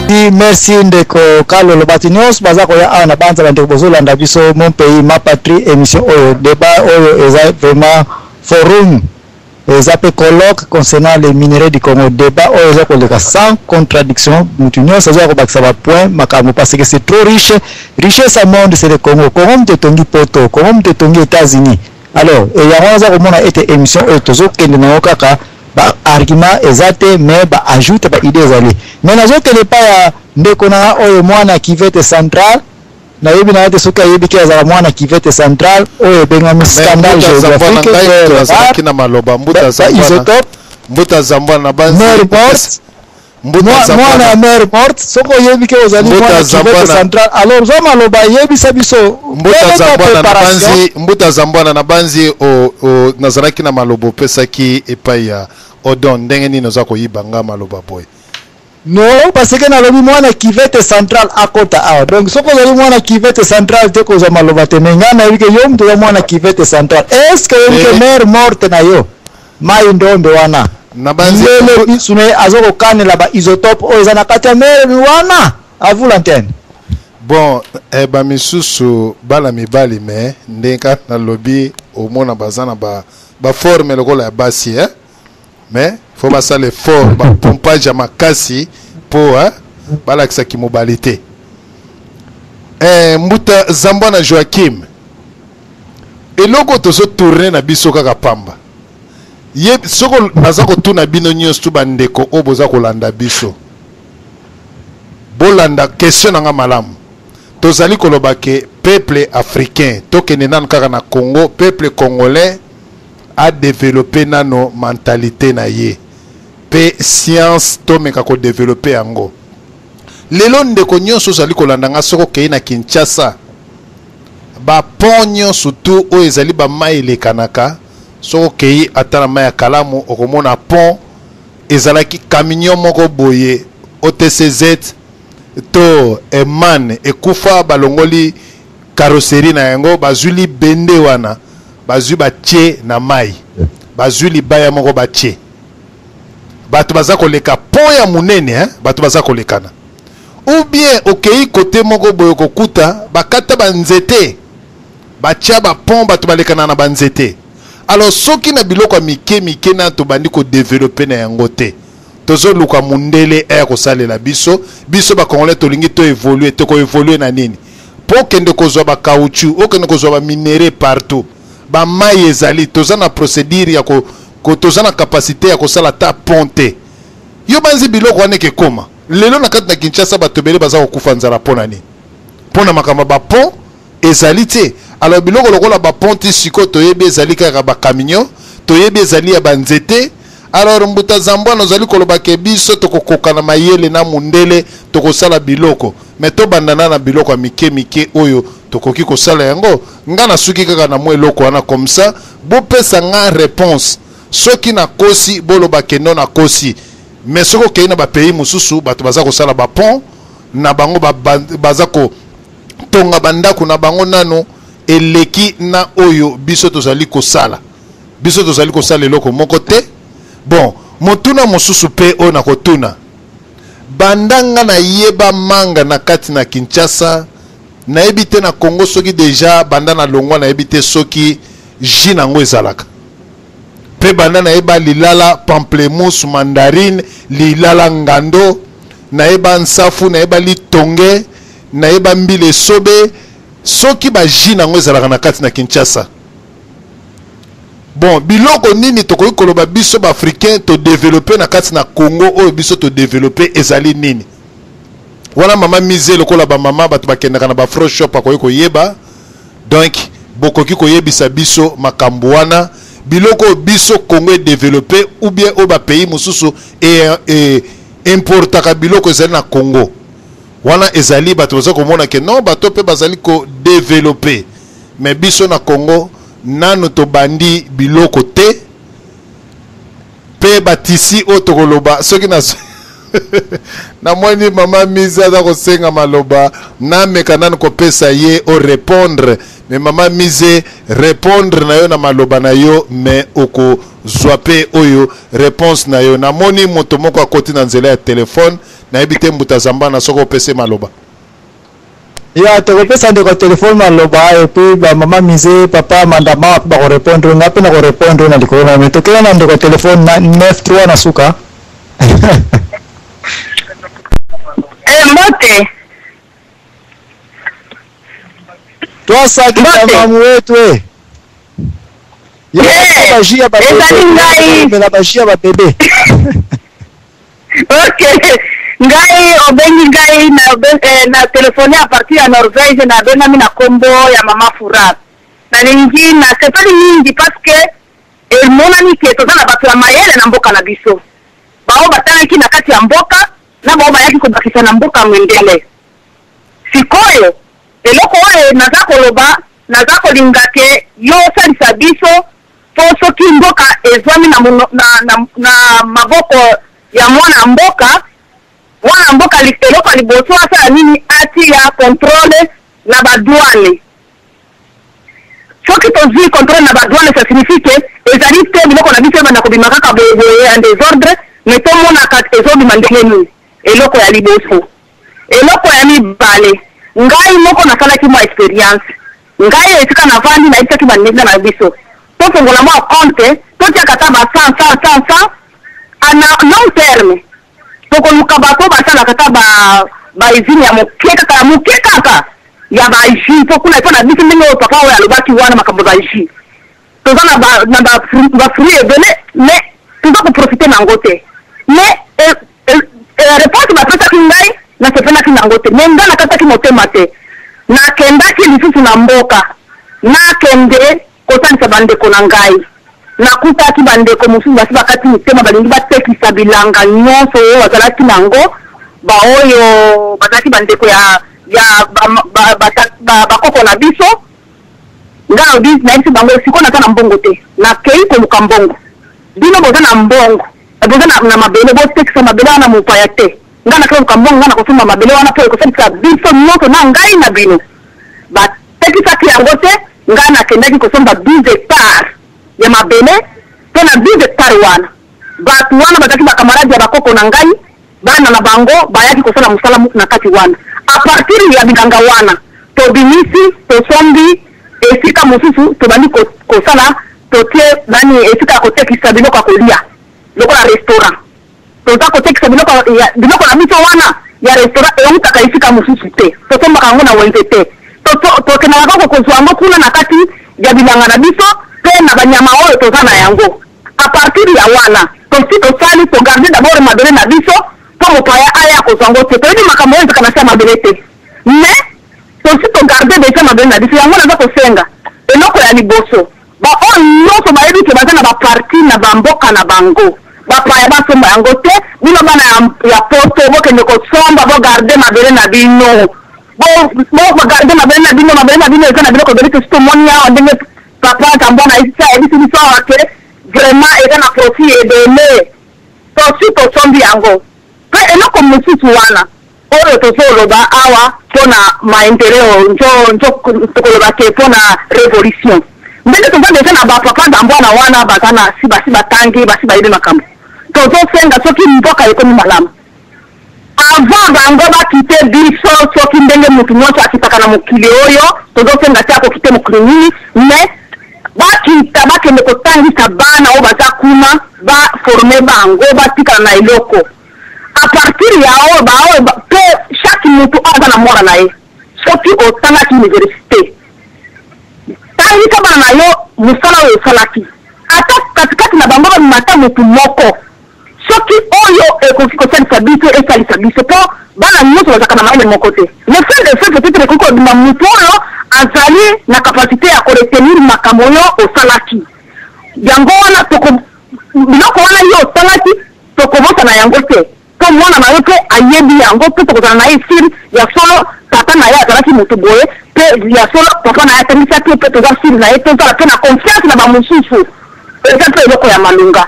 Merci ndeko Kalolo. Bato nyonso baza koya awa na banza, bandeko bozolanda biso Mon Pays Ma Patrie, émission oyo, débat oyo eza vraiment forum, eza mpe colloque concernant les minerais du Congo. Débat oyo eza koleka sans contradiction, mutu nyonso aza kobakisa bapoint makambo, parce que c'est trop riche. Richesse ya monde, c'est le Congo. Congo mutu etongi Poto, Congo mutu etongi États-Unis. Alors yango aza komona ete émission oyo tozokende nango kaka baargument eza te, mais baajoute baidée ezali. Mais nazokende epai ya ndeko na nga oyo, mwana Cuvette Centrale. Nayebi na ye te soki ayebi ke azala mwana Cuvette Centrale oyo ebengami scandale géographique. Azalaki na maloba mbuta. Isotope. Mbuta Zambwana na banzi. Mer morte, mwana ya mer morte. Soki oyebi ke ozali mwana Cuvette Centrale, alors zwa maloba, yebisa biso. Mbuta Zambwana na banzi, mbuta Zambwana na banzi, nazalaki na maloba opesaki epai ya Odon. Ndenge nini oza koyiba nga maloba boye? Non, parce que nalobi mwana Cuvette Centrale akota awa. Donc soki ozali mwana Cuvette Centrale te, kozwa maloba te. Mais ngai nayebi ke yo moto oza mwana Cuvette Centrale. Est ce que oyebi ke mer morte na yo, mai Ndombe wana, ndele bisu na ye aza kokanela baisotope oyo eza na kati ya mer wana? À vous l'antenne. Bon, bamisusu bana mibali, me ndenge kaka nalobi, omona baza na baforme lokola ya basi, eh? Mais faut basala effort, bapompage ya makasi mpo balakisaki mobali te. Mbuta Zambwana Joakim, eloko tozotourne na biso kaka pamba ye. Soko naza kotuna bino nyonso tu, bandeko oyo boza kolanda biso, bolanda question na nga malamu. Tozali koloba ke peuple africain, tokende nanu kaka na Congo, peuple congolais adéveloppe nano mentalité na ye mpe science, tomeka kodévelopper yango. Lelo, ndeko nyonso ozali kolanda nga, soki okei na Kinshasa, bapont nyonso tu oyo ezali bamai elekanaka, soki okei ata na mai ya Kalamu, okomona pont ezalaki camion moko boye OTCZ to eman ekufa, balongoli carrosserie na yango, bazwi libende wana, bazwi batie na mai, bazwi libaya moko batie, bato baza koleka. Pont ya monene, hein? Bato baza kolekana. Ou bien okei kote moko boye, kokuta bakata banzete, batia bapont, bato balekana na banzete. Alors soki na biloko ya mike mike na tobandi kodévelopper na yango te, tozoluka mundele aya kosalela biso. Biso bacongolais tolingi toévolue, tokoévolue na nini? Mpo okende kozwa bacaoutchouc, okende kozwa baminerais partout, bamai ezali, toza na procédure ya ko, toza na capacité ya kosala ata pont te. Yo banzi biloko wana ekekoma lelo na kati na Kinshasa, bato ebele baza kokufa nzala. Mpo na nini? Mpo na makambo ya bapont ezali te. Alors biloko lokola bapont ti sikoyo toyebi ezali kaka bacamion, toyebi ezali ya banzete. Alors mbuta Zambwana, ozali koloba ke biso tokokoka na mayele na mundele, tokosala biloko, me tobandana na biloko ya mike mike oyo tokoki kosala yango. Nga nasuki kaka na mwa eloko wana, comme ça bopesa nga réponse. Soki nakosi, boloba ke non, nakosi. Mais soki okei na bapays mosusu, bato baza kosala bapont na bango, baza kotonga bandako na bango nano eleki na oyo biso tozali kosala. Biso tozali kosala eloko moko te. Bon, motuna mosusu mpe oyo nakotuna: banda nga nayeba manga na kati na Kinshasa, nayebi te na Congo soki déjà banda na longwa, nayebi te soki jus nango ezalaka mpe. Banda nayeba lilala pamplemousse, mandarine, lilala ngando, nayeba nsafu, nayeba litonge, nayeba mbila esobe, soki bajus nango ezalaka na kati na Kinshasa. Bon, biloko nini tokoki koloba biso baafricain todévelopper na kati na Congo? Oyo biso todévelopper ezali nini wana? Mama Mise, lokola bamama bato bakendaka na bafro shop, akoki koyeba. Donc bokoki koyebisa biso makambo wana, biloko oyo biso Congo edévelopper, ou bien oyo bapays mosusu importaka biloko ezali na Congo wana, ezali bato baza komona ke non, bato mpe bazali kodévelopper. Mais biso na Congo nanu tobandi biloko te. Mpe batisi oyo tokoloba, soki na namoni mama Mise aza kosenga maloba, nameka nanu kopesa ye orépondre. Mais mama Mise, répondre na yo na maloba na yo, mais okozwa mpe oyo réponse na yo. Namoni moto moko akoti na nzela ya telefone. Nayebi te Mbuta Zambana soki opesi maloba. Ya, tokopesa ndeko telefone maloba et puis bamama Mise, papa Mandama mpe bakorépondre, nga mpe nakorépondre na likolo na me. Tokenda na ndeko telefone na 93 na suka. Mbote. Twasaki. Mbote. Mamu wetu e. Yeah, ba jus ya ezali ngai. Mela ba jus ya babebe. Ok, ngai obengi ngai na telefone à partir ya Norvège. Nabengami na nkombo ya mama Fura. Nalingi, nasepeli mingi parce que emonani ke toza na bato ya mayele na mboka na biso, bao batangaki na kati ya mboka na bao bayaki kobakisa na mboka mwendele. Sikoyo eloko oyo naza koloba, naza kolinga ke yo osalisa biso mpo soki mboka ezwami na maboko ya mwana mboka, mwana mboka, eloko ya liboso asala nini? Atia contrôle na badouane. Soki tozwi contrôle na badouane, ça signifie ke ezali te biloko na biso ebanda kobima kaka boyeboye en désordre, mais tomonaka ezobima ndenge nini. Eloko ya liboso. Eloko ya mibale, ngai moko nasalaki mwa expérience. Ngai esika navandi, nayebisaki bandenge na biso tofongola mwa compte, totiaka ata ba 100, 100, 100, 100. Na long terme tokoluka bato basalaka ata bausine ya moke kaka, ya moke kaka, ya bajus, mpo kuna mpo na biso, ndenge oyo papa oyo alobaki wana, makambo ya bajus, toza na bafruit ebele, mais toza koprofite nango te. Mais réponse bapesaki ngai, nasepelaki nango te, mais nga nakataki motema te. Nakendaki lisusu na mboka, nakende kosalisa bandeko na ngai. Nakutaki bandeko mosusu basi bakati mitema, balingi batekisa bilanga nyonso oyo bazalaki nango, baoyo bazalaki bandeko ya bakoko na biso. Nga nalobi, nayebisi bango: sikoyo naza na mbongo te, nakei koluka mbongo. Bino boza na mbongo, boza na mabele, botekisa mabele wana mopaya te. Nga nakei koluka mbongo, nga nakosomba mabele wana mpo ekosalisa biso nyonso, na ngai na bino. Batekisaki yango te. Ngai nakendaki kosomba 12 hectare ya mabele, mpe na 12 hectare wana, bato wana bazalaki bakamarade ya bakoko na ngai, bana na bango bayaki kosala mosala na kati wana. À partir ya bilanga wana tobimisi, tosombi esika mosusu, tobandi kosala, totie nani, esika ya kotekisa biloko ya kolia lokola restaurant. Toza kotekisa biloko na biso wana ya restaurant, eutaka esika mosusu te, tosombaka yango na wenze te, tokendaka kaka kozwa yango kuna na kati ya bilanga na biso mpe na banyama oyo toza na yango. À partir ya wana, tosi tosali, togarde d'abord mabele na biso mpo mopaya aya kozwa yango te. Toyebi makambo oyo ezaka na se ya mabele te, mais tosi togarde déjà mabele na biso. Yango naza kosenga, eloko ya liboso, baoyo nyonso bayebi ke baza na baparti na bamboka na bango, bapaya basomba yango te. Bino bana ya poto, bokende kosomba, bogarde mabele na bino, bogarde mabele na bino. Mabele na bino eza na biloko ebele. Tosi tomoni awa ndenge papa Zambwana ayebisi biso awa ke vraiment eza na profit ebele. Tosi tosombi yango. Mpe eloko mosusu wana oyo tozoloba awa mpona maendeleo, njo tokoloba ke mpona révolution, ndenge toza déjà na bapapa Zambwana wana, baza na si basi batangi, basi bayebi makambo. Tozosenga, soki mboka ekomi malamu, avant bango bakite biso, soki ndenge motu nyonso akitaka na mokili oyo, tozosenga te akokite mokili nini, mais bakita, bakende kotangisa bana oyo baza kuna, baforme bango, batikala na eloko à partir ya oyo baoyo. Mpe chaque motu oyo aza na mwana na ye, soki otangaki université, tangisa bana na yo mosala oyo osalaki. Ata katikati na bango babima ata motu moko soki oyo ekoki kosalisa biso, esalisa biso, mpo bana nyonso bazalaka na mayele moko te. Le fait de fait, peut-être ekoki kobima motu oyo azali na capacité ya koretenir makambo oyo osalaki. Yango wana toko biloko wana yo otangaki, tokobosana yango te, mpo mwana na yo mpe ayebi yango, mpe tokozala na ye sûr ya solo tata na ye azalaki motu boye, mpe ya solo papa na ye atangisaki, mpe toza sûr na ye. Tozala mpe na confiance na bamosusu, eza mpe eloko ya malunga.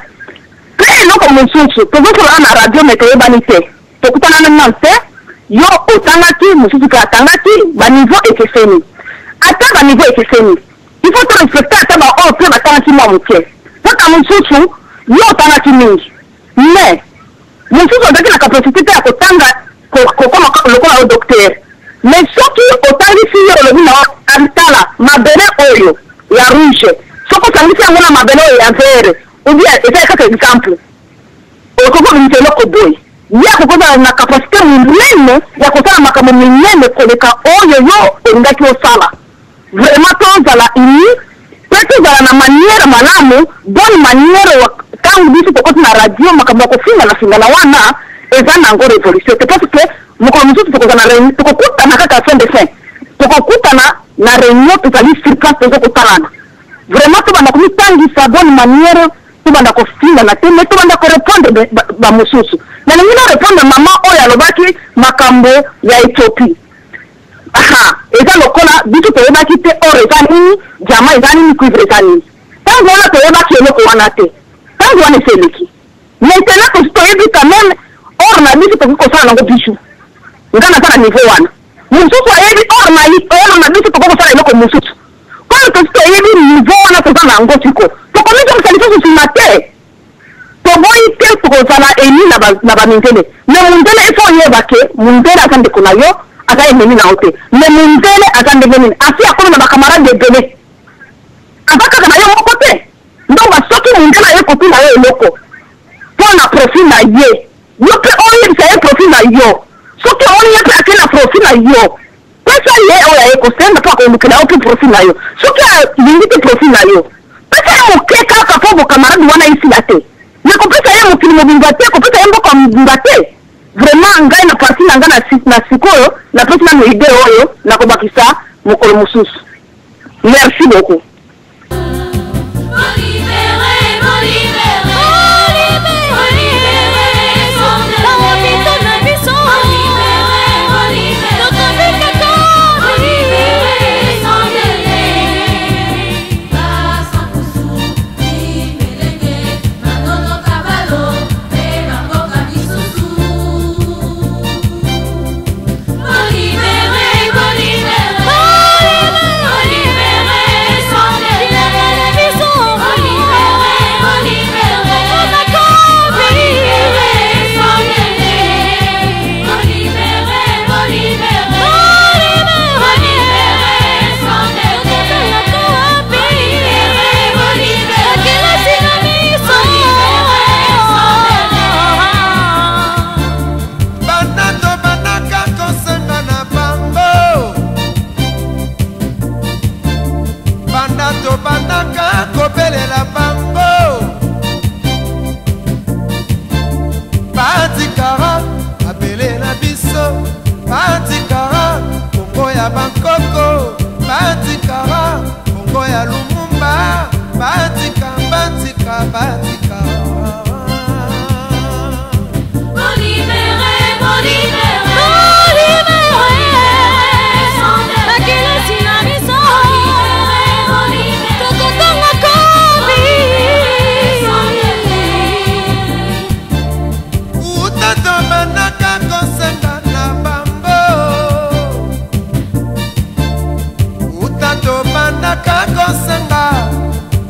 Mpe eloko mosusu, tozosolana na radio mais toyebani te, tokutana nanu te. Yo otangaki, mosusu mpe atangaki, baniveau ekeseni. Ata baniveau ekeseni, il faut torespecte ata baoyo mpe batangaki mwa moke. Mpota mosusu yo otangaki mingi, mais Mosusu azalaki na capacité te ya kotanga kokoma lokola yo docteur. Mais soki otangisi ye olobi na yo tala mabele oyo ya rouge soki osangisi yango na mabele oyo ya vert ou bien eza kaka exemple okoki kobimisa eloko boye. Ye akoki kozala na capacité monene ya kosala makambo minene koleka oyo yo olingaki osala. Vraiment tozala unis pe tozala na manière malamu, bonne manière tangu biso tokoti na radio makambo ya kofingana fingana wana eza nango revolution te parce que mokolo mosusu tokozala na reunion tokokutana kaka fin de fin tokokutana na reunion tozali sur place tozo kotalana vraiment tobanda komitangisa bonne manière tobanda kofingana te mais tobanda ko repondre ba mosusu. Nalingi na repondre maman oyo alobaki makambo ya Ethiopie. Aha eza lokola biso toyebaki te or eza nini, diamant eza nini, cuivre eza nini. Tango wana toyebaki eloko wana te. Tango wana esi eleki. Maintenant tosi toyebi quand meme or na biso tokoki kosala nango bijoux. Nga naza na niveau wana. Mosusu ayebi or na or na biso tokoki kosala eloko mosusu. Comme tosi toyebi niveau wana toza na yango siko, tokomizongisa lisusu sima te. Toboyi te tokozala ennemi na ba na ba mindele mais mundele il faut oyeba que mundele aza ndeko na yo aza ennemi na yo te mais mundele aza ndenge nini asi akomi na ba camarade ebele aza kaka na yo moko te donc ba soki mundele aye kotuna yo eloko po na profit na ye yo pe oyebisa ye profit na yo soki omoni ye pe ake na profit na yo Pesa ye oyo aye kosenga mpo akolukela yo mpe profit na yo. Soki alingi te profit na yo, pesa ye moke kaka mpo bokamarade wana esila te. Mais kopesa ye mokili mobimba te, kopesa ye mboka mobimba te. Vraiment ngai na partie na ngai na sikoyo napesi nanu idee oyo, nakobakisa mokolo mosusu. Merci beaucoup. Banda tobandaka kobelela bango batikara mabele na biso batikara kongo ya bankoko batikara kongo ya lumumba batika batika batika Kosenga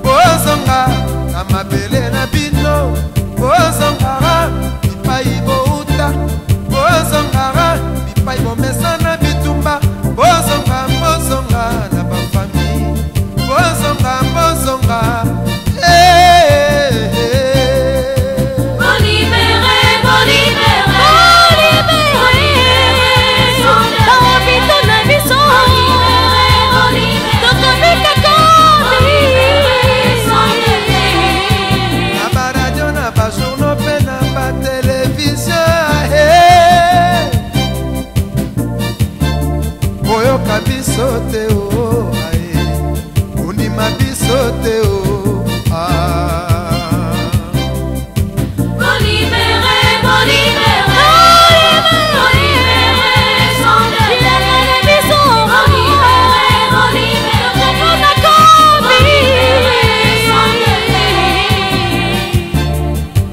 bozonga na mabele na bino bozongaka bipai bouta bozongaka bipai bomesana bitumba bozonga bozonga na bafami bozonga bozonga hey, hey, hey. Na baradio na bajournaux mpe na batelevizio boyoka biso te o aye bondima biso te o ah.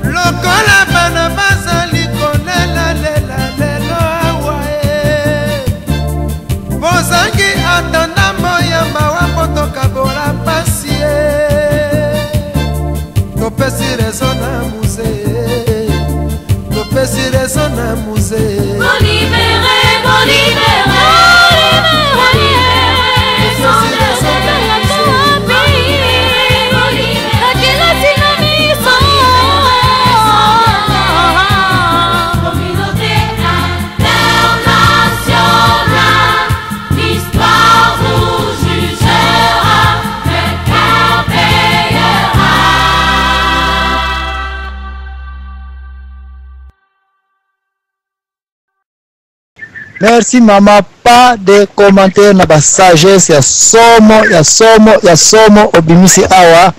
Lokola bana bazali kolelalela lelo awa e bozangi ata ndambo ya mawa mpo tokabola mpasi e. Merci mama, pas de commentaire na ba sagesse ya somo ya somo ya somo obimisi awa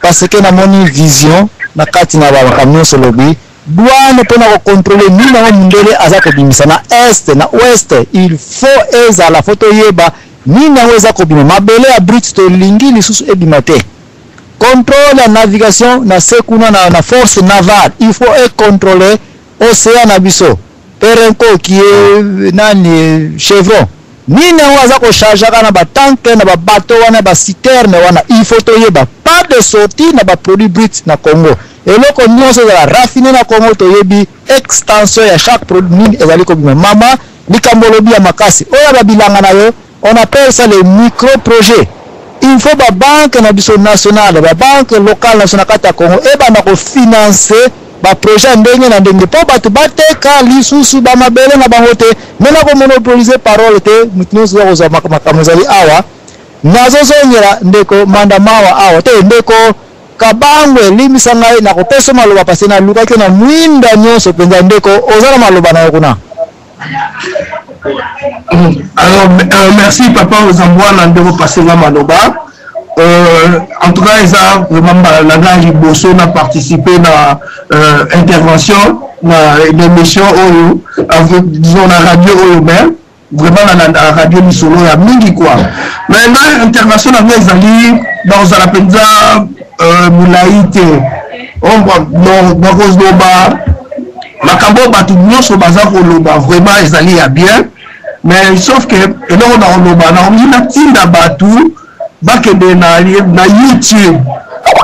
parce que namoni vision na kati na ba makambo nyonso olobi. Douane mpona kocontrole nini yango mundele aza kobimisa na est na ouest, il faut ezala faut toyeba nini yango eza kobima. Mabele ya brut tolingi lisusu ebima te. Contrôle ya navigation na se kuna na force navale, il faut econtrôle océan na biso. Perenco qui est nani Chevron, nini yango aza kochargeaka na batanke na babateau wana, baciterne wana, il faut toyeba. Pas de sortie na baproduit brut na Congo. Eloko nyonso ezala raffiné na Congo, toyebi extension ya chaque produit nini ezali kobima. Mama, likambo olobi ya makasi oyo ya babilanga na yo, on appelle ça les micro projets. Il faut babanke na biso nationale, babanke locale na biso na kati ya Congo ebanda kofinancer baprojet ya ndenge na ndenge mpo bato bateka lisusu bamabele na bango te. Me na komonopoliser parole te, moto nyonso oza kozwa makambo ezali awa. Nazozongela ndeko Manda Mawa awa te. Ndeko Kabangwe, limbisa ngai, nakopesa maloba parce nalukaki na mwinda nyonso mpenza. Ndeko, oza na maloba na yo kuna. Alors, merci papa Ozambwana ndeko pasenga maloba. En tout cas, eza vraiment mbala na ngai liboso na participer na intervention na émission oyo, disons na radio oyo, mais vraiment na radio Lisolo ya mingi quoi. Mais ngai, intervention na ngai ezali nakozala mpenza molai te. Nakozloba makambo oyo bato nyonso baza koloba, vraiment ezali ya bien, mais sauf que eloko na koloba, nakoki natinda bato bakende na YouTube,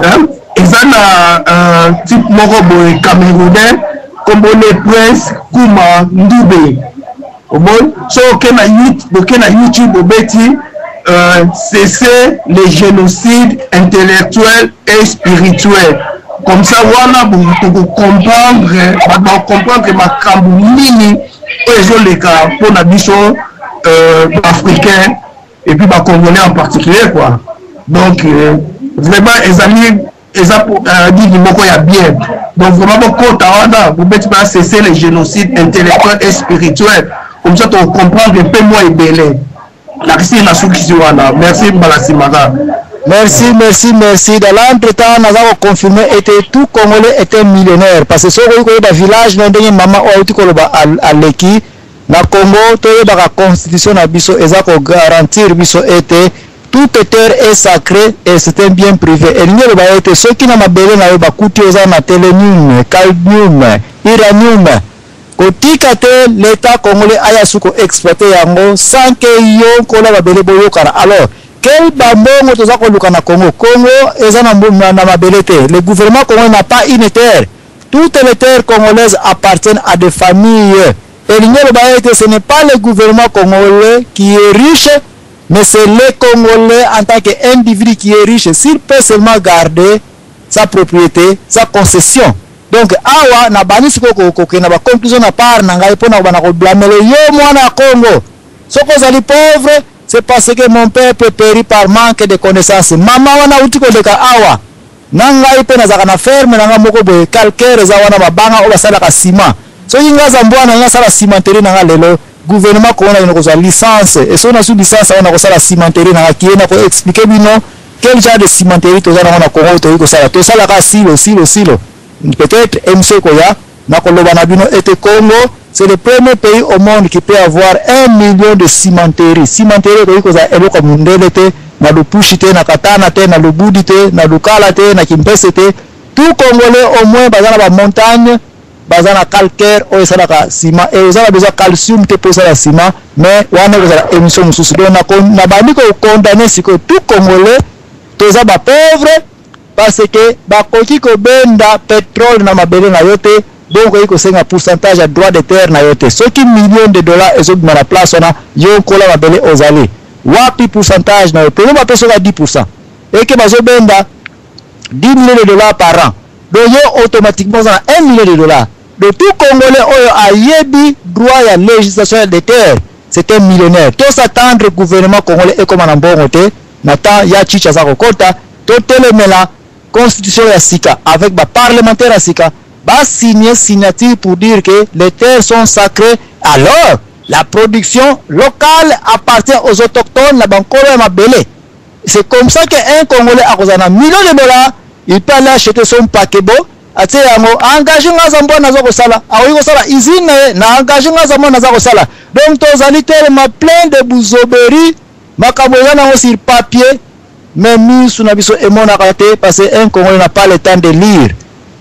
hein? Eza na type moko boye camerounais, kombo ne Prince Kuma Ndube. Omoni, so oke na YouTube, obeti "Cesser le génocide intellectuel et spirituel", comme ça wana tokocomprendre, bato bakocomprendre makambo nini oyo ezoleka mpona biso baafricain et puis bacongolais en particulier quoi. Donc vraiment ezali eza nini moko ya bien. Donc vraiment bokota wana, bobeti ba "Cesser le génocide intellectuel et spirituel", comme ça tokocomprendre mpe mwa ebele. Nakisi nasukisi wana, merci, mbala nsima kaka. Merci, merci, merci. Dans l'entretemps, nous avons confirmé que tout Congolais était millionnaire. Parce que soki okoyeba village na ndenge mama oyo auti koloba aleki na Congo, toyebaka constitution na biso eza kogarantir biso ete toute terre est sacrée et c'est un bien privé. Elingi eloba ete soki na mabele na yo bakuti oza na sélénium, cadmium, uranium, kotika te l'état congolais aya su koexploiter yango sans que yo nkolo mabele boyokana. Alors quel bambongo toza koluka na Congo? Congo eza na mabele te. Le gouvernement congolais n'a pas une terre. Toutes les terres congolaises appartiennent à des familles. Elingi eloba ete ce n'est pas le gouvernement congolais qui est riche, mais c'est le Congolais en tant qu'individu qui est riche s'il peut seulement garder sa propriété, sa concession. Donc awa na bani sikoyo kokende na baconclusion na part na ngai mpona kobanda koblamele yo mwana ya Congo. Soki ozali pauvre, c'est parce que mon peuple périt par manque de connaissance. Mama wana auti koleka awa, na ngai mpe nazalaka na ferme na ngai moko boye, calcaire eza wana, mabanga oyo basalaka ciment. Soki ngai aza mbwana, ngai asala cimenterie na ngai lelo, gouvernement kongo nakende kozwa licence e soki nazwi licence awa, nakosala cimenterie na ngai kie na koexpliquer bino quel genre de cimenterie toza nango na Congo. Toyei kosala, tosalaka silo silo silo. Peut-être MC koya nakoloba na bino ete Congo, c'est le premier pays au monde qui peut avoir 1 million de cimenteries. Cimenterie ekoki kozala eloko ya mondele te, na Lupushi te, na Katana te, na Lubudi te, na Lukala te, na Kimpese te. Tout Congolais au moins baza na bamontagne, baza na calcaire oyo esalaka ciment e oza na besoin calcium te mpo osala ciment. Mais wana ekozala émission mosusu. Donc nabandi kocondamner sikoyo tout Congolais, toza bapauvre parce que bakoki kobenda pétrole na mabele na yo te, donc okoki kosenga pourcentage ya droit de terre na yo te. Soki million de dollars ezobima na place wana, yo nkola mabele ozali wapi? Pourcentage na yo pelo bapesoka 10% eke bazobenda 10 millions de dollars par an, donc yo automatiquement oza na 1 million de dollars. Donc tout Congolais oyo ayebi droit ya législation de terre, c'est un millionnaire. Tos'attendre gouvernement congolais ekóma na mbongo te na temps ya Chichi aza kokɔta. Totelemela constitution ya sika avec baparlementaire ya sika, basigne signature pour dire que les terres sont sacrées. Alors La production locale appartient aux autochtones na bankolo ya mabele. C'est comme ça que un Congolais akozala na million de dollars, il peut aller acheter son paquebot, atie yango, engage nga aza mbwa naza kosala, akoki kosala usine na ye, na engage nga aza mbwa naza kosala. Donc tozali telema plein de buzoberi, makambo eza nango sur papier, mais misu na biso emonaka te parce que un Congolais n'a pas le temps de lire.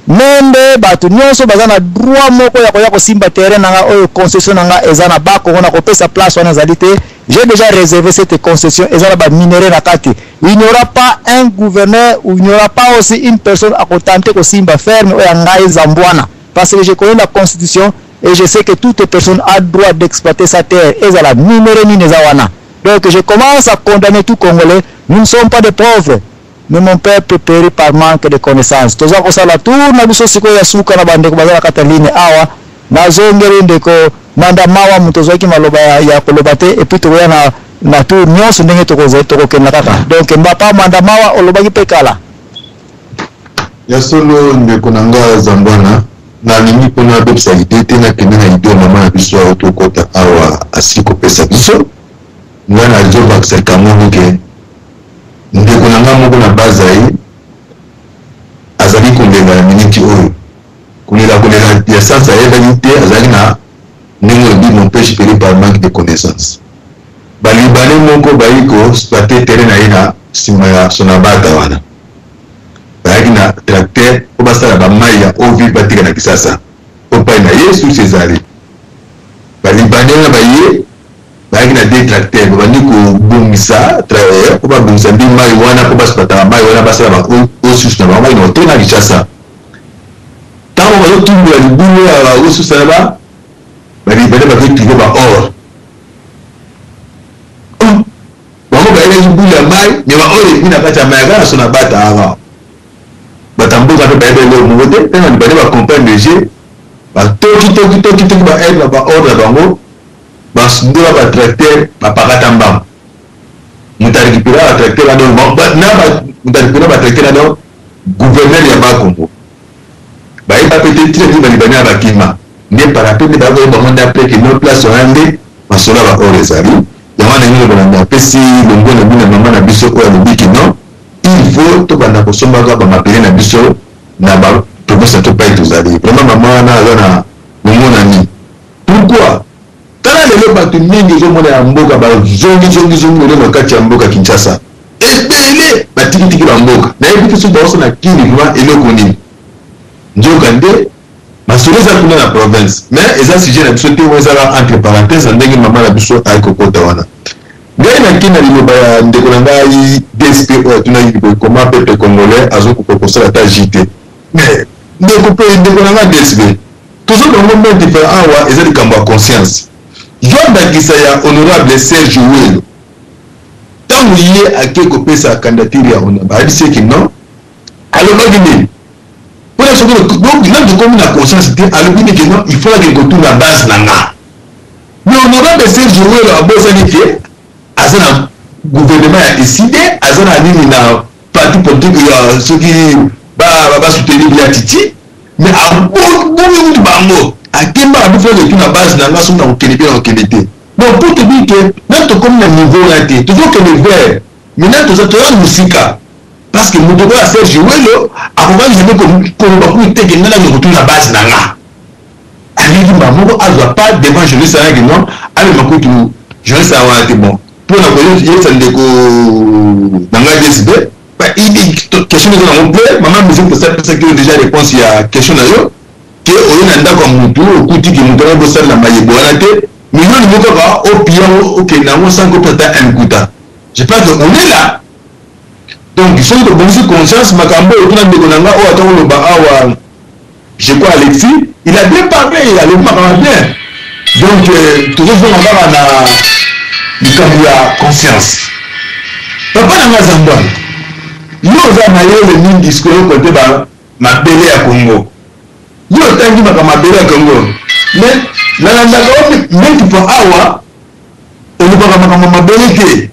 Mende bato nyonso baza na droit moko ya koya kosimba terrain na nga oyo concession na nga eza na ba Congo na kopesa place wana ezali te. J'ai déjà réservé cette concession eza na ba minerais na kati. Il n'y aura pas un gouverneur ou il n'y aura pas aussi une personne à tenter kosimba ferme oyo ya ngai Zambwana parce que je connais la constitution et je sais que toute personne a droit d'exploiter sa terre ezala minerais nini eza wana. Donc je commence à condamner tout Congolais. Nous ne sommes pas des pauvres. Mais mon peuple périt par manque de connaissance. Toza kosala tour na biso sikoyo ya suka na bandeko baza na kati ya ligne awa. Nazongeli ndeko Manda Mawa moto ozwaki maloba ya, ya koloba te et puis tokoya na na tour nyonso ndenge tokokenda kaka. Donc Mbapa Manda Mawa olobaki mpe kala. Ya solo ndeko na nga Zambwana, nalingi mpo nabebisa idee te, nakende na idee mama na biso auti kokota awa asili kopesa biso. Nga nazobakisa likambo moko ke ndeko na nga moko na Bas-Zaïre azali kolela na miniti oyo. Kolela kolela ya sens ayebaki te, azalaki na ndenge olobi mon peuple périt par manque de connaissance. Ba libanais moko bayi ko exploiter terrain na ye na sima ya Sonabata wana. Bayaki na tracteur po basala ba mayi ya eau vive batika na Kisasa. Po epai na ye source ezali. Ba libanais wana baye bayaki na deux tracteurs babandi kobongisa po babongisa nde mayi wana po basupataka mayi wana basala ba eau source na bango bakende kotonga na Kinshasa. Tango bazotumbola libulu ya ba eau source wana ba ba libanais bazo trouver ba or. Oh, bango bayelaki bulu ya mayi mais ba or ebimi na kati ya mayi kaka na Sonabata awa. Bato ya mboka mpe bayebi eloko moko te, mpe ba libanais ba comprendre jeu, batoki toki toki toki ba aide na ba or na bango. Basundola ba tracteur bapakata mbangu moto arekipera ba tracteur wana donc na ba moto arekipera ba tracteur wana donc gouverneur ya ba Congo bayeba pe te tina nini ba libanais ya bakima nde par après nde bakoyeba bango nde après que no place wana nde masolo ya ba or ezali yango wana ndenge kolanda apesi longo na bino mama na biso oyo alobi que non il faut tobanda kosombaka ba mabele na biso na ba province na to pai tozali vraiment mama wana aza na momonani. Pourquoi? Tala lelo batu mingi ozo mona ya mboka ba zongi zongi zongi lelo na kati ya mboka Kinshasa. Ebele ba tiki tiki ba mboka. Na yebi te soki baosa na kin vraiment eloko nini. Nzoka nde masolo eza kuna na province. Mais eza sujet na biso te oyo ezala entre parenthèses na ndenge mama na biso ayi kokota wana. Ngai na kin na liloba ya ndeko na ngai DSP oyo atunaki boye comment peuple congolais azokoka kosala ata JT. Mais ndeko pe ndeko na ngai DSP Tozo bango meme different awa eza likambo ya conscience. Zwa ndakisa ya honorable Serge Welo. Tango ye ake kopesa candidature ya honorable bayebisi ye ke non. Alobaki nini? Pona soki donc nanu tokomi na conscience te alobi nini ke non il faut nakende kotuna base na nga. Mais honorable Serge Welo abosani ke aza na gouvernement ya Ecide, aza na nini na parti politique ya soki ba ba soutenir Biya Titi. Mais abungi kutu bango akemba na biso etu na base na nga soki nakokende mpe nakokende te. Donc pour te dire que nani tokomi na niveau wana te, tozokende vers mais nani toza toza na mosika parce que moto okola Serge Welo akokaki jamais koloba kutu te ke ngai nakende kotuna base na nga. Aleki mbala moko azwa pas devant journaliste wana ke non amema kutu journaliste wana te bon mpo na koyebisa ndeko na ngai DSB Ba idi question eza nango clair mama musique tosa pesaki yo dejà réponse ya question na yo ke oye na ndako ya mutu okuti ke mutu wana bosalela mayebo wana te mais yo olingi kaka opia yango okende yango sans que opesa ata un kuta. Je pense que on est là. Donc soki tobongisi conscience makambo oyo tuna ndeko na nga oyo ata koloba awa je crois Alexis il a bien parlé alobi makambo bien. Donc tozozonga kaka na likambo ya conscience. Papa na nga Zambwana, yo oza mayele mingi sikoyo kote ba mabele ya Congo. Yo otangi makambo mabele ya Congo. Mais nalandaka yo maintes fois awa olobaka makambo mabele te.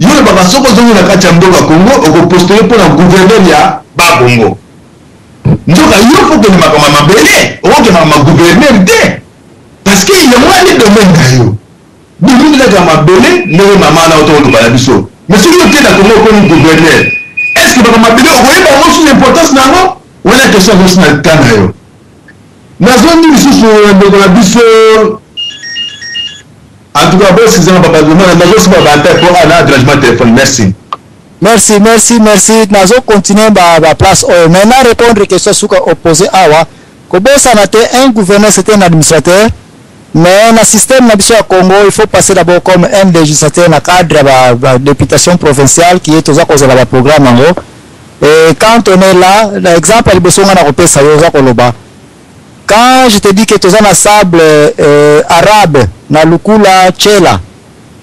Yo olobaka soki ozongi na kati ya mboka Congo oko postuler mpo na gouverneur ya ba Congo. Nzoka yo faut okende makambo ya mabele, okokende makambo ya gouverneur te. Parce que yango wana nde domaine na yo. Bazoteka mabele ndenge mama wana auta koloba na biso. Mais soki oke na Congo okomi gouverneur, est ce que baka mabele okoyeba yango susu importance na yango? Wana question azosi na ka na yo. Nazongi lisusu na ndeko na biso. En tout cas, bosi zanga papa, nazosiba ba attaque po na dérangement téléphone. Merci. Merci, merci, merci. Nazo continuer ba, ba place oyo. Maintenant, répondre question suka opposé awa. Kobosana te, un gouverneur, c'est un administrateur. Mais na système na biso ya Congo, il faut passer d'abord comme un législateur na cadre ya ba, ba députation provinciale qui est toza kozala ba programme yango. Et quand on est là, l'exemple ya liboso nga na kopesa yo oza koloba. Quand je te dis que toza na sable arabe na Lukula Tshela,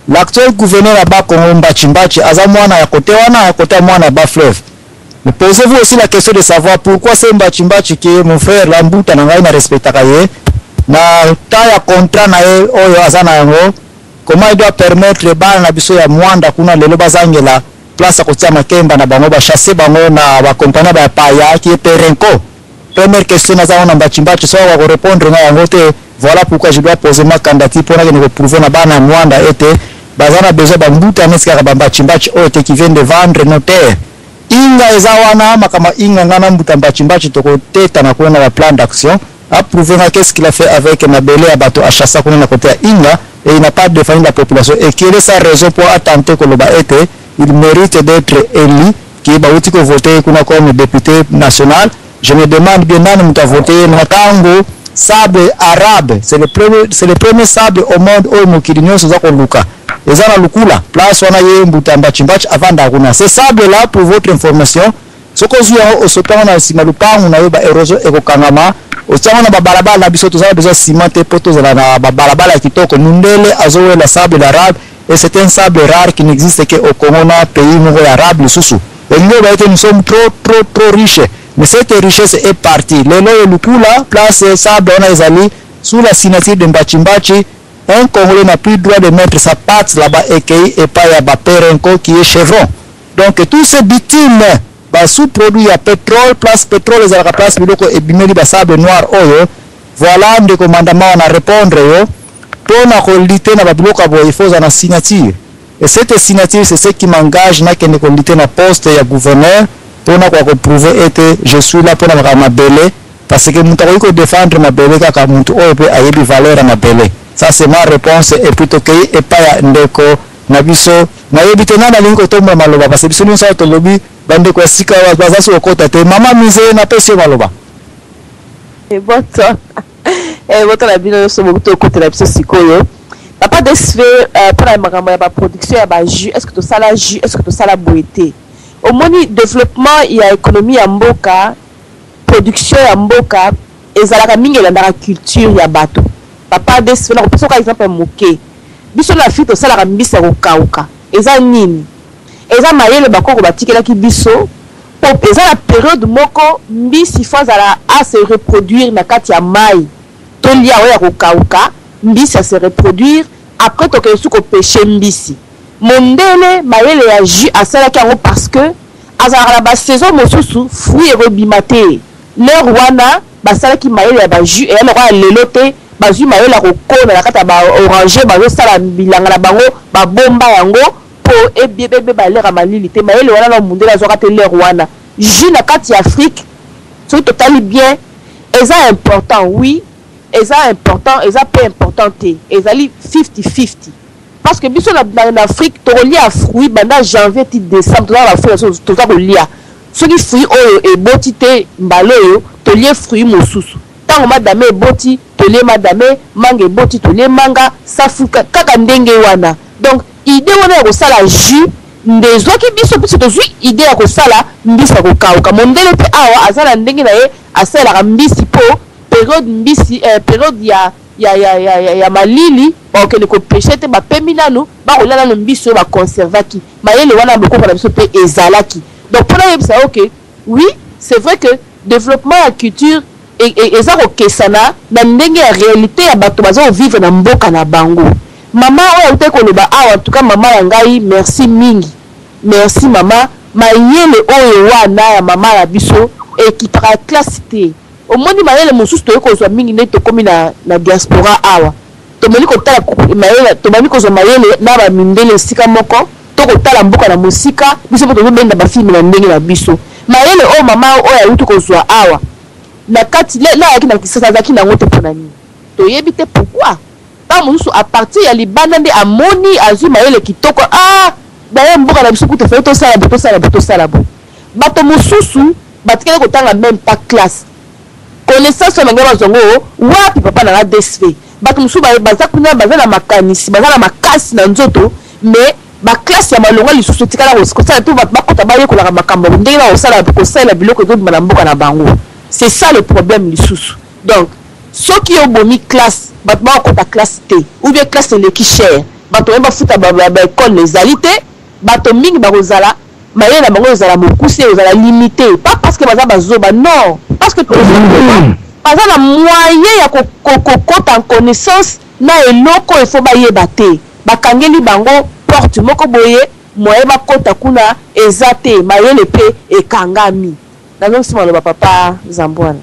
l'actuel gouverneur ya Bas-Congo Mbatshi Mbatshi aza mwana ya kote wana, ya kote ya mwana ya Bas-Fleuve. Mais posez-vous aussi la question de savoir pourquoi c'est Mbatshi Mbatshi qui est mon frère là, mbuta na ngai na respectaka ye na temps ya contrat na ye oyo aza na yango, comment il doit permettre bana na biso ya Mwanda kuna lelo bazangela place ya kotia makemba na bango, ba chasser bango na ba compagnie ba paya qui est Perenco. Première question naza wana Mbatshi Mbatshi, soki akoka korépondre nga yango te, voilà pourquoi je dois poser ma candidature mpo nakende koprouver na bana ya Mwanda ete baza na besoin ba mbuta neti kaka ba Mbatshi Mbatshi oyo te qui viennent de vendre nos terres. Inga eza wana makambo ya Inga, nga na mbuta Mbatshi Mbatshi tokotetana kuna na ba plan d'action. Approuver nga qu'est-ce qu'il a fait avec mabele ya bato achassa kuna na côté ya Inga, et il n'a pas défendu la population, et quelle est sa raison pour attenter koloba ete il mérite d'être élu, qui bauti ko voter kuna comme député national. Je me demande bien nani moto avote ye na ntango sable arabe, c'est le premier sable au monde oyo mokili nyonso oza koluka, eza na Lukula place wana ye mbuta Mbatshi Mbatshi avanda kuna. Ce sable là, pour votre information, soki ozwi yango, osopi yango na nsima lupangu na yo, ba érosion ekokangama. Otiango na babalabala na biso, tozala besoin ciment te mpo tozala na babalabala ya kitoko. Mundele azowela sable arabe, et c'est un sable rare qui n'existe que au Congo na pays moko ya arabe lisusu. Elingi oyo ete nous sommes trop trop trop riches, mais cette richesse est partie. Lelo oyo Lukula place sable wana ezali sous la signature de Mbatshi Mbatshi, un Congolais n'a plus droit de mettre sa patte là-bas, ekei epai ya baperenco qui est Chevron. Donc tous ces bitumes, ba sous-produit ya pétrole, place pétrole ezalaka, place biloko ebimeli basable noir oyo. Voilà, ndeko Mandama wana répondre yo. Mpona kolutter na babiloko ya boye, il faut ozala na signature, et cette signature, c'est ce qui m'engage nakende kolutter na poste ya gouverneur mpona koya koprouver ete je suis là mpona makambo mabele, parce que moto akoki kodéfendre mabele kaka moto oyo mpe ayebi valeur ya mabele. Ça, c'est ma réponse. Et puis tokei epai ya ndeko na biso, nayebi te nani alingi kotombola maloba, parce que biso nyonso awa tolobi, bandeko ya sika baza so kokota te. Mama Mise, napesi yo maloba. Boto boto na bino nyonso bokuti okotela biso sikoyo. Papa Dsv, mpona makambo ya baproduction ya bajus, est ce que tosala jus, est ce que tosala boye te? Omoni, développement ya économie ya mboka, production ya mboka ezalaka mingi elandaka culture ya bato. Papa Dsv, nakopesa oka exemple moke. Biso na Afrique tosalaka mbisi ya kokauka. Eza nini? Eza mayele bakoko batikelaki biso, po eza na période moko mbisi faut azala ase reproduire na kati ya mai, tolia oyo ya kokauka. Mbisi ase reproduire, après tokende su kopêcher mbisi. Mondele, mayele ya jus asalaki yango parce que azalaka na basaison mosusu fruit ekobima te. L'heure wana basalaki mayele ya bajus. Eya lokola lelo te, bazwi mayele ya kokona na kati ya baorange, bazosala bilanga na bango, babomba yango mpo ebeba l'heure ya malili te. Mayele wana na mondele azwaka te l'heure wana. Jus na kati ya Afrique, soki totali bien, eza important, oui, eza important, eza mpe important te, ezali 50-50, parce que biso na Afrique tokolia fruit banda janvier ti décembre. Toza na bafruit toza kolia. Soki fruit oyo eboti te mbala oyo, tolie fruit mosusu. Ntango madame eboti, tolie madame, manga eboti, tolie manga, safu kaka ndenge wana. Donc idée wana ya kosala jus nde ezwaki biso. Biso tozwi idée ya kosala mbisi ya kokauka. Mondele mpe awa aza na ndenge na ye asalelaka mbisi mpo période mbisi, période ya malili, bakokende kopêcher te, bapemi nanu, bakolia nanu mbisi oyo baconservaki. Mayele wana bokoko na biso mpe ezalaki. Donc mpona oyebisa yo ke oui, c'est vrai que développement ya culture eza kokesana na ndenge ya réalité ya bato baza kovivre na mboka na bango. Mama oyo autai koloba awa, en tout cas mama ya ngai, merci mingi, merci mama. Mayele oyo wana ya mama ya biso ekipaka classe te. Omoni, mayele mosusu toyei kozwa mingi nde tokómi na diaspora awa. Tomeli kotala mayele, tobandi kozwa mayele na ba mindele esika moko, to kotala mboka na mosika, biso pe tozobenda ba film na ndenge na biso. Mayele oyo mama oyo awuti kozwa awa na kati, le ayaki na Kisasa azalaki na yango te pona nini? Toyebi te pourquoi. Tango mosusu à partir ya libanda nde amoni, azwi mayele kitoko, ah d'ailleurs mboka na biso kutu efallait tosala boye, tosala boye, tosala boye. Bato mosusu batikali kotanga meme pas classe. Connaissance wana bango bazwa yango wapi papa na nga DSV? Bato mosusu baza kuna baza na makanisi, baza na makasi na nzoto mais ba classe ya malonga lisusu etikala kosala te bato bakota bayekolaka makambo ndenge bakosala kosalela biloko ezobima na mboka na bango. C'est ça le problème lisusu. Donc soki yo obomi classe bato bakokota classe te ou bien classe eleki cher, bato baye bafuta ba ba ecole ezali te, bato mingi bakozala mayele na bango ezala mokuse, ezala limite, pas parce que baza bazoba, non, parce que baza na moyen ya kokota en connaissance na eloko il faut bayeba te. Bakangeli bango porte moko boye, moyen bakota kuna eza te, mayele pe ekangami. Nazongisi maloba papa Zambwana.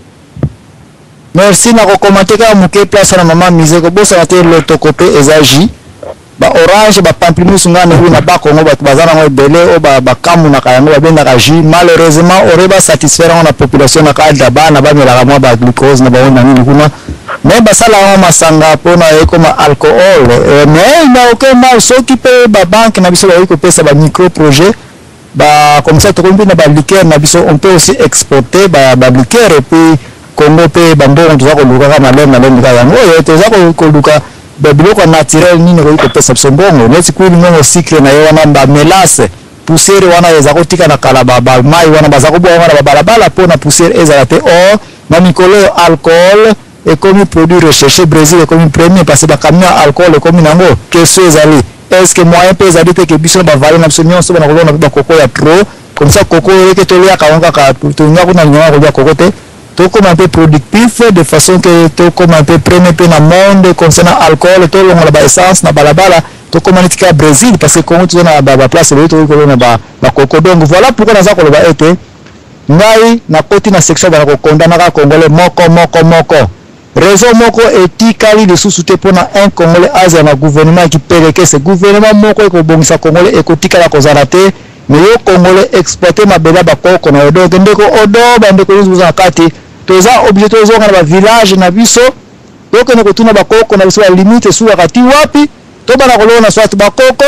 Merci na kokomante kaka moke place na mama Mise, kobosana te lotoko mpe eza jus ba orange, ba pamplemousse. Ngai nayebi na Bakongo bato baza nango ebele oyo bakamunaka yango, babengaka jus. Malheureusement ore basatisfaire yango na population na cadre bana bamelaka mwa baglucose na bango na nini kuna, mais basala yango masanga mpona ekoma alcool. Mais na aucun mal soki mpe babanke na biso bakoki kopesa ba micro projet ba comme ça, tokomi mpe na baliqueur na biso, on peut aussi exporter ba liqueur et puis Congo mpe bambongo. Toza koluka kaka malembe malembe kaka yango oyo toza koluka biloko ya naturel nini ekoki kopesa biso mbongo, neti kwili ngongo, sucre na ye wana, bamélasse, poussière wana eza kotika na kala, bamai wana baza kobwaka wana babalabala mpo na poussière ezala te. Or na mikolo oyo alcool ekomi produit recherché, Brésil ekomi premier parce que bacamion ya alcool ekomi nango. Question ezali, est ce que moyen mpe ezali te ke biso na bavallée na biso nyonso bana kolona mpe bakoko ya trop comme ça, koko oyeke toliaka yango kaka, tolinga kuna lingaka kolia koko te, tokóma mpe productif de façon ke tokóma mpe premier mpe na monde concernant alcool, tolongola baessence na balabala, tokóma neti kaka Brésil, parce que Congo toza na baplace ebele tokoki kolona bakoko. Donc voilà pourquoi naza koloba ete ngai nakoti na section bana kokondanaka Congolais moko moko moko. Raison moko etikali lisusu te mpona un Congolais azala na gouvernement ekipelekese. Gouvernement moko ekobongisa Congolais ekotikala kozala te. Mais yo Congolais, exploite mabele ya bakoko na yo. Donc ndeko odo, bandeko nyonso boza na kati, toza obligé tozonga na bavillage na biso, tokende kotuna bakoko na biso balimite esukaka ti wapi, tobanda kolona soit bakoko,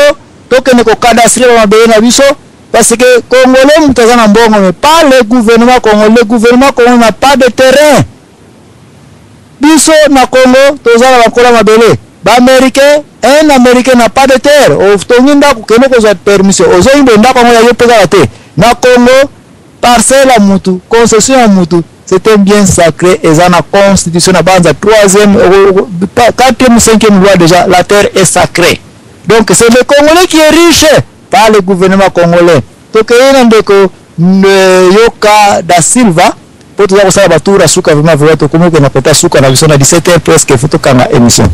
tokende kocadastrer bamabele na biso, parce que Congolais moto aza na mbongo, mais pas le gouvernement congolais. Le gouvernement congolais n'a pas de terrain. Biso na Congo toza na bakola mabele. Baaméricain, un Américain n'a pas de terre. Otongi ndako, kende kozwa permission, ozongi boye, ndako yango ya yo mpe kaka te. Na Congo, parcelle ya mutu, concession ya mutu, c'est un bien sacré. Eza na constitution na banza troisième, quatrième, cinquième loi déjà, la terre est sacrée. Donc c'est le Congolais qui est riche, pas le gouvernement congolais. Tokei na ndeko Yoka da Silva mpo toza kosala batour ya suka. Vraiment, vraiment tokomi okenda kota suka na biso na 17 heures presque, faut tokanga émission.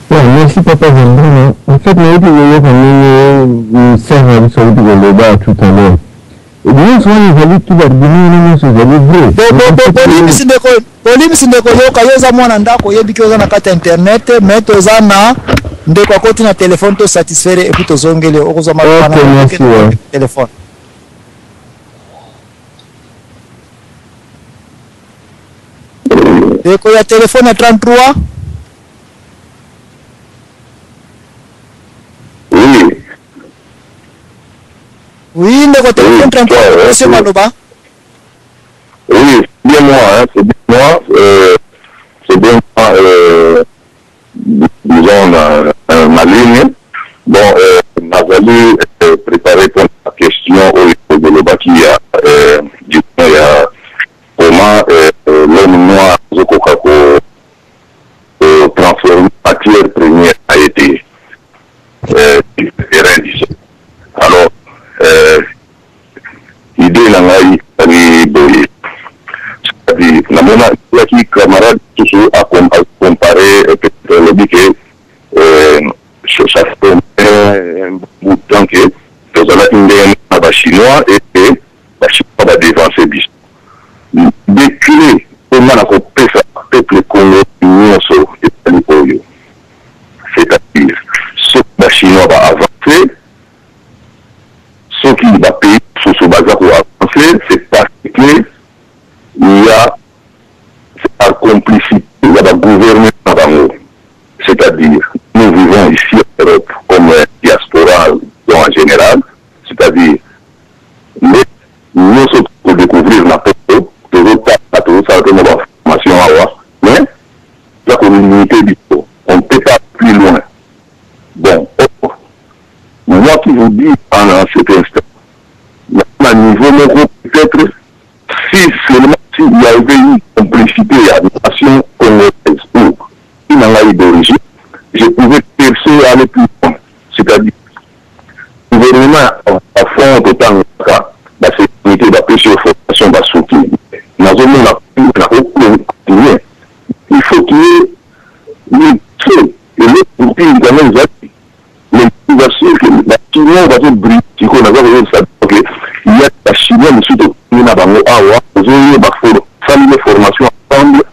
Ouais, merci papa Zambana. En fait, nayebi koyoka ndenge sœur na biso auti koloba tout à l'heure. Nyonso wana ezali tu baargument wana nyonso ezali vrai. Bolimbisi ndeko, bolimbisi ndeko Yoka, yo oza mwana ndako, oyebi oza na kati ya internet, mais toza na ndeko akoti na telefone, tosatisfaire et puis tozongeli, okozwa maloba na telefone. Ndeko ya telefone ya 33. Oui. Oui, ndeko telefone 33, monsieur maloba. Oui, c'est bien moi, hein, c'est bien moi. C'est bien moi, disons, ma ligne. Bon, nazali préparé pour la question oyo bolobaki ya, disons, ya comment l'homme noir azokoka ko transformer matière première a été terrain, disons. Alors, idée na ngai ezali boye, c'est-à-dire namona ezalaki camarade mosusu acomparer, peut-être alobi ke ça fait un bout de temps ke tozalaki ndenge na Bachinois et Bachinois badevancer biso. De clé mpo nga na kopesa peuple congolais nyonso ezali oyo. Chinois ba avancer, soki ba pays mosusu baza ko avancer, c'est parce que il y a par complicite ya ba gouvernement na bango. C'est-à-dire, nous vivons ici en Europe comme diaspora en général, c'est-à-dire nde nyonso toko découvrir na poto, tozotanga, tozosala mpe mwa ba formation awa, mais eza ko limiter biso, on ne peut pas plus loin. Bon, or moi qui vous dis en cet instant, na niveau moko peut-être si seulement si il y avait une complicité ya nation congolaise ou na ngai d'origine, je pouvais percer, aller plus loin. C'est-à-dire gouvernement à fond totangaka basécurité, bapesi yo formation, basuki, nazomona nakocontinue. Il faut qu'il y ait eloko kotindika ngo ezali, mais je vous assure que Bachinois bazobriller sikoyo. Naza koyebisa ke ya Bachinois mosusu totangi na bango awa, ozoyeba, salile formation ensemble,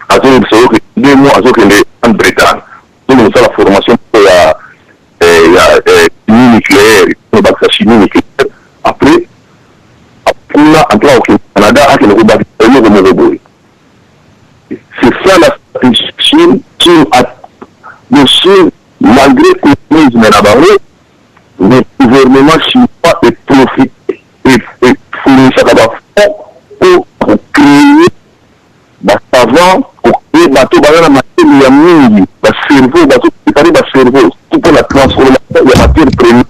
azoyebisa yo ke 2 mois azokende Grande Bretagne, azokende kosala formation ya chimie nucléaire, bakisa chimie nucléaire. Après kuna en okende Canada, akende kobakisa eloko moko boye. C'est ça la stratégie. Chine, Chine a le Chine, malgré communisme na bango, le gouvernement chinois est profité et fournissaka bafonds po kocréer basavant, kocréer bato baza na mayele ya mingi, bacerveau, bazopréparer bacerveau tout mpo na transformation ya matière première.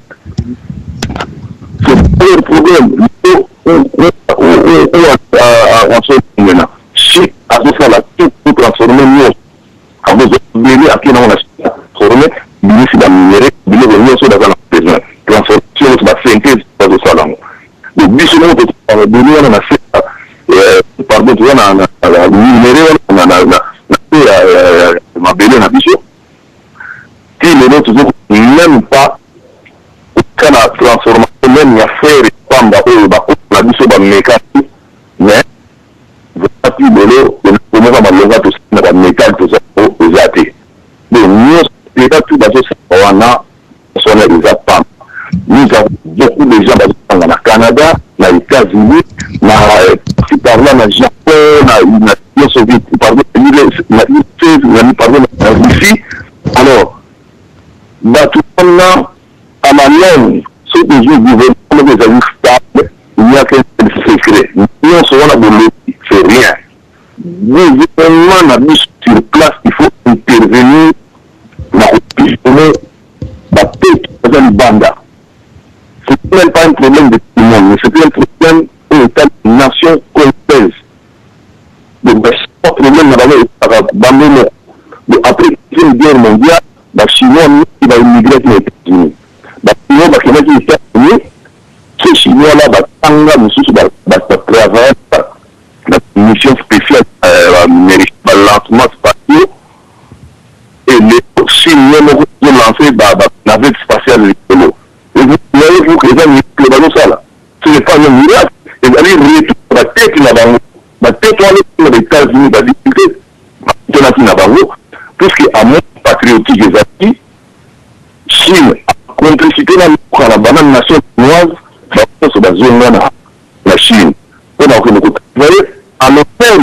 C'est un problème oyo Chine azosala tout pour transformer nyonso, akozwa ebele, ake nango na transforme, bilisi baminerais, biloko nyonso baza na besoin, transformation nyonso, basynthèse bazosala yango. Donc biso moko tozala ebele wana na se, pardon, toza na minerais wana na se ya mabele na biso. Ti lelo tozo même pas kotika na transformation même ya fer pamba oyo bakota na biso bamekaki, mais ti lelo eloko moko malonga tosali na bamétal toza eza te. Donc nyonso eza tu bazosala wana, nyonso wana eza pamba. Nous avons beaucoup de gens bazotanga na Canada, na États-Unis, na par par là, na Japon, na Union soviétique, pardon, na URSS, pardon, na Russie. Alors bato wana, à la longue, soki ozwi gouvernement moko ezali stable, il n'y a qu'un secret, nyonso wana bolobi, c'est rien. Gouvernement na biso sur place, il faut intervenir na kopisone bapeke baza libanda. C'est même pas un problème de tout le monde, mais c'est un problème oyo etali nation congolaise. Donc problème na bango ezalaka bango moko. Donc après Deuxième Guerre mondiale, Bachinois mingi baimmigraki na États-Unis. Bachinois bakendaki États-Unis, ces Chinois là batanga, mosusu batravaille na mission spéciale balancement spatiaux, et lelo Chine ye moko ezolancer banavette spatiale likolo. Voyez-vous que eza miracle bazosala? Ce n'est pas un miracle, ezali retour bateki na bango, bateki wana na baÉtats-Unis, badifficulté batonaki na bango, puisque amour patriotique ezalaki. Chine, complicité na mboka na bana nation chinoise, bango nyonso bazonga na Chine mpona kokende kotravailler à l'honneur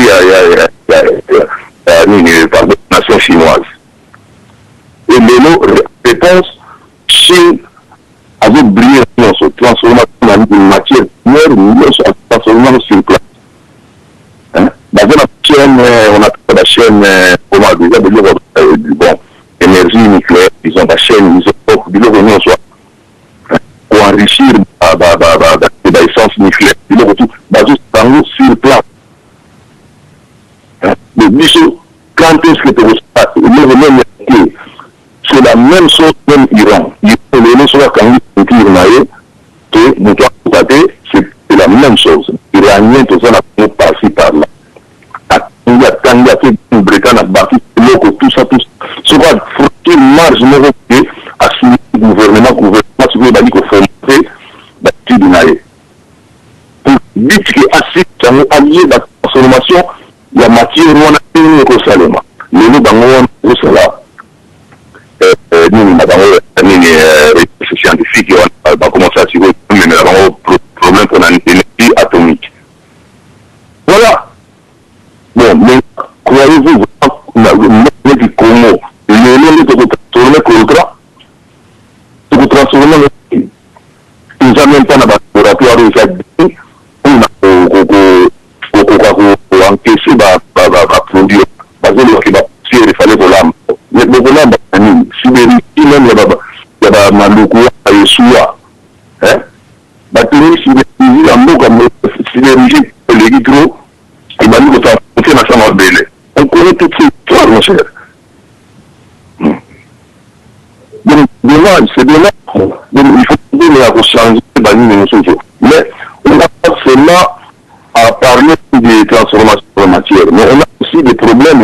ya nini, pardon, nation chinoise. Et lelo réponse, Chine azobriller nyonso, transformation na matière première nyonso, transformation sur place. Baza na chaîne, on appelle bachaîne comment déjà, biloko, bon, énergie nucléaire, disons bachaîne isotope, biloko nyonso, koenrichir baessence nucléaire, biloko tout bazosala yango sur place. Mais biso, quand est-ce que tokosala eloko même te? C'est la même chose, même Iran. Iran lelo soki akangi ceinture na ye te, moto akoka te. C'est la même chose. Iranien toza na bango par-ci par-là, atangi, atangi, ake Bretagne, abaki eloko, tout ça, tout. Soki afranchir marge moko te, asimi gouvernement, gouvernement sikoyo ebandi koformer baétude na ye pour but ke asisi yango, ayeba transformation ya matière wana ndenge ekosalema. Lelo bango wana kozosala nini na bango nini. dommage, c'est dommage. Donc il faut ya kochanger banini mosusu. Mais on n'a pas seulement à parler de transformation de matière, mais on a aussi des problèmes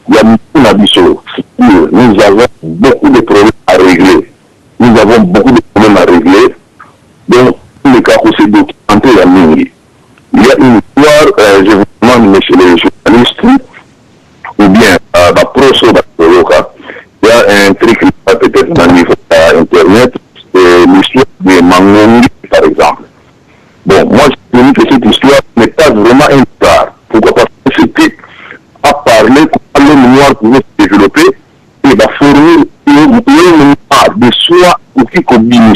ya mitu na biso. Nous avons beaucoup de problèmes à régler. Nous avons beaucoup de problèmes à régler. Donc, le cas se documenter ya mingi. Il y a une histoire, je vous demande, messieurs les journalistes, ou bien baproso bakoloka, il y a un truc peut-être dans le niveau internet, c'est l'histoire de Mangongi, par exemple. Bon, moi je dis que cette histoire n'est pas vraiment un hasard. Pourquoi? Parce que ce type a parlé comment l'homme noir pouvait se développer et va fournir l'homme noir de soi ou qui combine.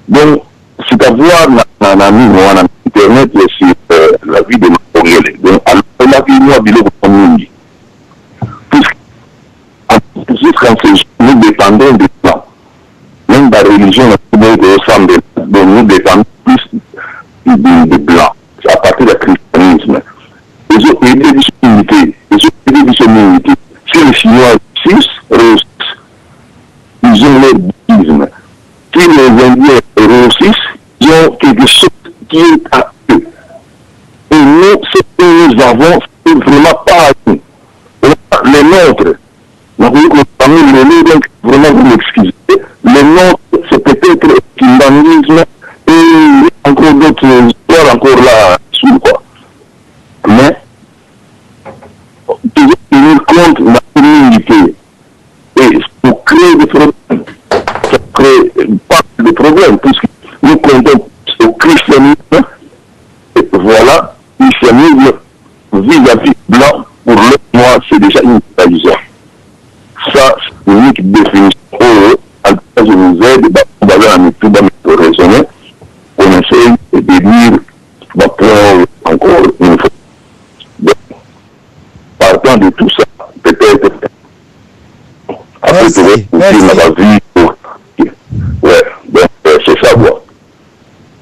Donc, c'est à voir na na nini wana internet sur la vie de Mangongele. Donc, alobaki mwa biloko mingi. Puisque jusqu'en ce jour, nous dépendons de blanc. Même la religion, ressemble. Donc, nous dépendons plus de blanc. À partir du christianisme. Ils ont aidé biso mingi te. Ils ont aidé biso mingi te. Si les Chinois réussissent, ils ont leur bouddhisme. Si les Indiens réussissent, ils ont quelque chose qui est à eux. Et nous, ce que nous avons, c'est vraiment pas à nous. On a les nôtres. Donc, donc, vraiment, vous m'excusez. Les nôtres, c'est peut-être le et encore d'autres histoires encore là sous quoi. Mais, toujours tenir compte de la communauté. Et ça crée des problèmes. Ça crée pas de problèmes, puisque nous comptons au christianisme. Et voilà, christianisme vis-à-vis blanc, pour le noir, c'est déjà une trahison. Ça, c'est une unique définition. En tout cas, je vous aide, pour raisonner, on essaye de dire, encore une fois. Donc, partant de tout ça, peut-être, après, merci, merci. La vie, ouais, donc, c'est ça, quoi.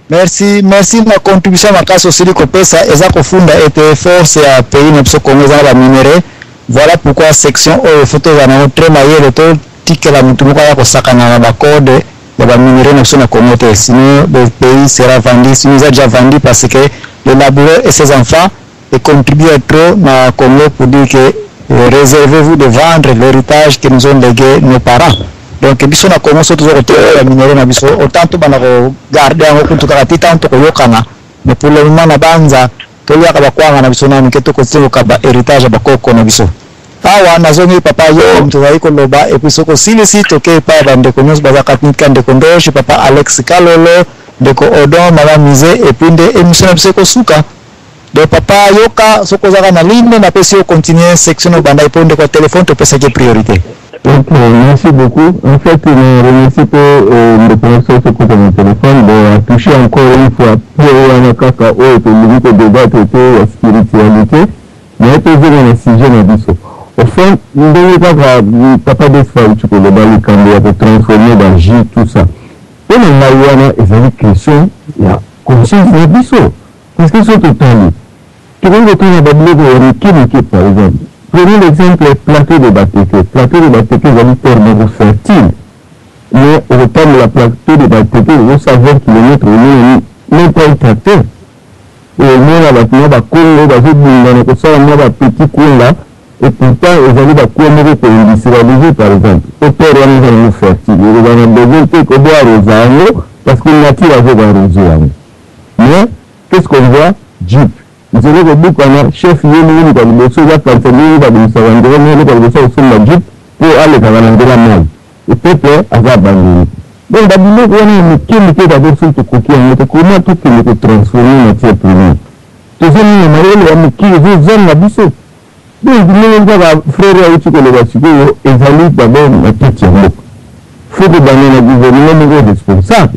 Merci, merci na contribution makasi osili kopesa eza kofunda ete force ya pays na biso Congo eza na baminerais. Voilà pourquoi section oyo faut tozala nango très mayele, totikela motu moko aya kosakana na bacode ya baminerais na biso na Congo te, sinon le pays sera vendu. Sinon eza déjà vendu, parce que le laboureur et ses enfants et contribuent trop na Congo pour dire que réservez-vous de vendre l'héritage que nous ont légué nos parents. Donc biso na Congo so toza kotekela baminerais na biso, autant tobanda kogarde yango kutu kaka ti tango tokoyokana. Mais pour le moment na banza toliaka bakwanga na biso nanu ke tokotia kokaba héritage ya bakoko na biso. Awa nazongi papa yo moto ozali koloba, et puis soki osilisi toke epai ya bandeko nyonso baza katika, ndeko Ndoshi, papa Alex Kalolo, ndeko Odon, mama Mise, et puis nde émission na biso ekosuka. Donc papa yoka, soki ozaka na ligne, napesi yo continue section obandaki, mpo ndeko ya telefone topesaki priorité. Ok, merci beaucoup. En fait, je remercie pour le professeur qui coupe mon téléphone. Bon, a touché encore une fois, pour wana kaka oyo tolingi kodébattre te ya spiritualité, mais tozonga na sujet na biso. Au fond, ndenge kaka papa Desfa auti koloba likambo ya kotransformer bajus, tout ça, mpo na ngai wana ezali question ya conscience na biso, parce que so totali, tokoki kotala babiloko ya mike mike. Par exemple, prenons l'exemple plateau de Bateke. Plateau de Bateke ezali terre moko fertile, mais okotambola plateau de Bateke, ozosa 20 km, omona même pas un tracteur. Omona bato na bakongo bazobunda na kosala mwa bapetit coin là, et pourtant ezali bacoin moko koindustrialiser. Par exemple, po terre wana eza nango fertile, okoza na besoin te kobo arroser yango, parce que nature azokoarroser yango. Mais qu'est-ce qu'on voit? Jeep, nzela ekobukana, chef ye moko moto ya liboso eza kanisa ndenge babimisaka nzela moko, eloko ya liboso akosomba jeep mpo alekaka na nzela mai, peuple aza abandonné. Donc babiloko wana ya mike mike d'abord, soki tokoki yango te, comment tokende kotransformer matière première? Tozomona mayele ya moke ezozanga biso. Donc ndenge kaka frère auti koloba sikoyo, ezali d'abord na kati ya mboka, faut kobanda na gouvernement moko responsable,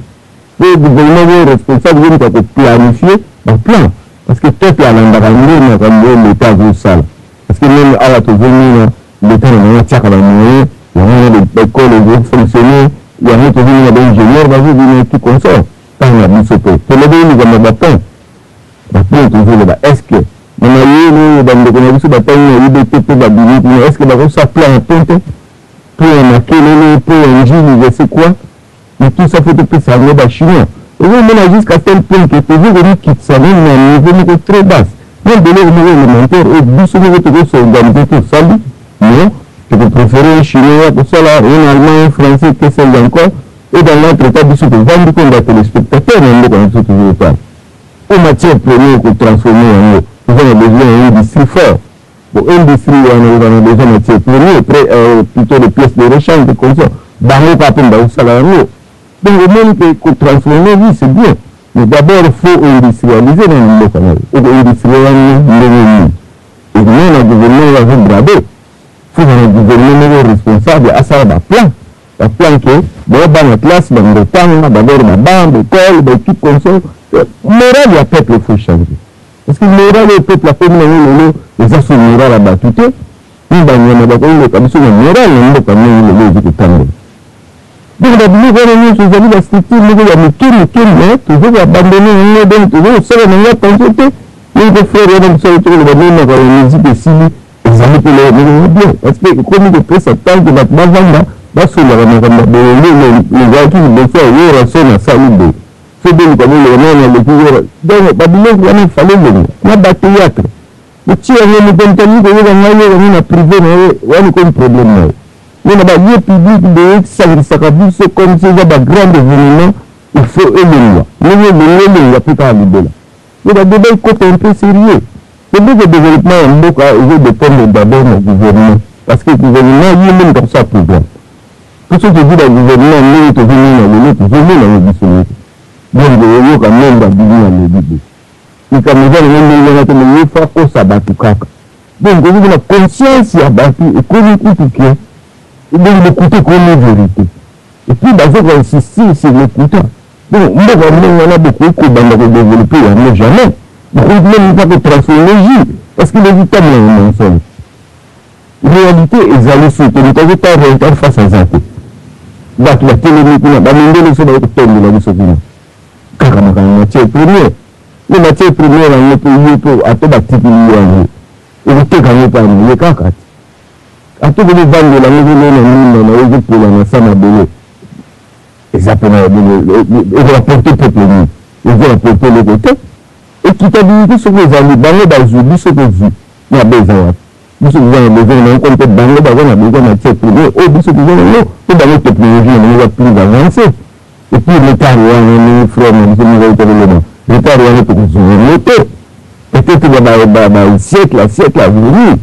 po gouvernement moko responsable ezomuka koplanifier baplan, parce que peuple alandaka nde makambo oyo leta azosala. Parce que même awa tozomona leta na bango atiaka bamoyen yango wana, baekole ezofonctionne yango, tozomona baingénieur bazobima, tout consort. Ntango na biso mpe tolobeli likambo ya bapont, bapont tozoloba, est ce que na mayele oyo bandeko na biso batangi na UBT mpe babimi kuna, est ce que bakosala plan ya pont te? Po ya makelele, po ya ndjili, je sais quoi. Mais tout ça faut topesa yango ba chinois. Ozo mona jusqu'à tel point que tozo komikitisa meme na niveau moko très basse. Meme biloko moko elementaire oyo biso moko toko s'organiser tosali, mais toko preferer un chinois aya kosala, un allemand, un français, que sais-je encore. Et dans l'entretemps biso tovandi comme ba telespectateurs na mboka na biso tozo kotala. Po matière première ko transformer yango, toza na besoin ya industrie fort. Bon industrie wana eza na besoin matière première pre plutot de pièces de rechange de consort bango kaka pe bazo sala yango donc omoni ke ko transformer oui c'est bien mais d'abord faut industrialiser nanu mboka nayo oko industrialiser yango ndenge nini ekomona gouvernement oyo azo brader faut na gouvernement moko responsable asala ba plan ba plan ke bo bana classe bango tanga d'abord ba banc d'école ba tout consort morale ya peuple faut changer. Parce que moral oyo peuple akomi nango lelo eza sur moral ya batu te, ni ba nyama bakoki koleka biso na moral na mboka ndenge lelo ezo kotambola. Donc ba biloko wana nionso ezali ba structure moko ya mike mike mais tozo ko abandonner yango donc tozo kosala nango attention te. Ye mpe frère wana mosusu awuti koloba ndenge makambo ya musique esili ezali mpe eloko moko ya bien parce que ekomi kopesa temps que bato bavanda basololaka makambo ya boye nde ezalaki liboso ya Werrason asali boye. Faut boluka boloba nani aleki werra donc ba biloko wana fallait elongwa na ba theatre botia yango moto moto alingi koyoka ngai yoka ngo na prive na ye wana ekomi problème na ye mais na ba lieu public boye esangisaka biso comme si eza ba grand evenement il faut elongwa ndenge elongwa elongwa pe kaka libela mais ba debat ekota un peu serieux loboko developpement ya mboka ezo dependre d'abord na gouvernement parce que gouvernement ye nde moto akosala programme Po soki tozwi ba gouvernement ndenge tozo mona lelo tozo mona yango biso nioso donc oyoka membre abimi alobi boye likambo eza nango ndenge wana te mais ye faut akosa batu kaka donc ozo mona conscience ya batu ekomi kutu ke donc lokuta ekomi verite et puis bazo ko insister sur lokuta donc mboka ndenge wana bokoki kobanda ko developper yango jamais bokoki meme pas ko transformer jus parce que bozotambola na mensonge. Realite ezali soki moto azo tala realite en face aza te. Batu ba telemi kuna ba mindele soki baye kotombela biso kuna kaka makambo matière première mais matière première yango pe yo pe ata batikeli yo yango okoteka yango epai na ye kaka te ata okoki kovandela yango ozolona ndunda na yo ezopola na sa mabele eza pona ekoraporte peuple nini ezoraporte eloko te ekitabilite soki ezali bango bazwi biso tozwi mabe eza wapi Biso toza na besoin na yango comme mpe bango baza na besoin matière première oyo biso toza na yango mpo bango technologie na bango eza plus avance et puis retard wana ndenge frère na biso moko auta koloba retard wana tokozwa yango te peut-être ba ba ba siècle à siècle à venir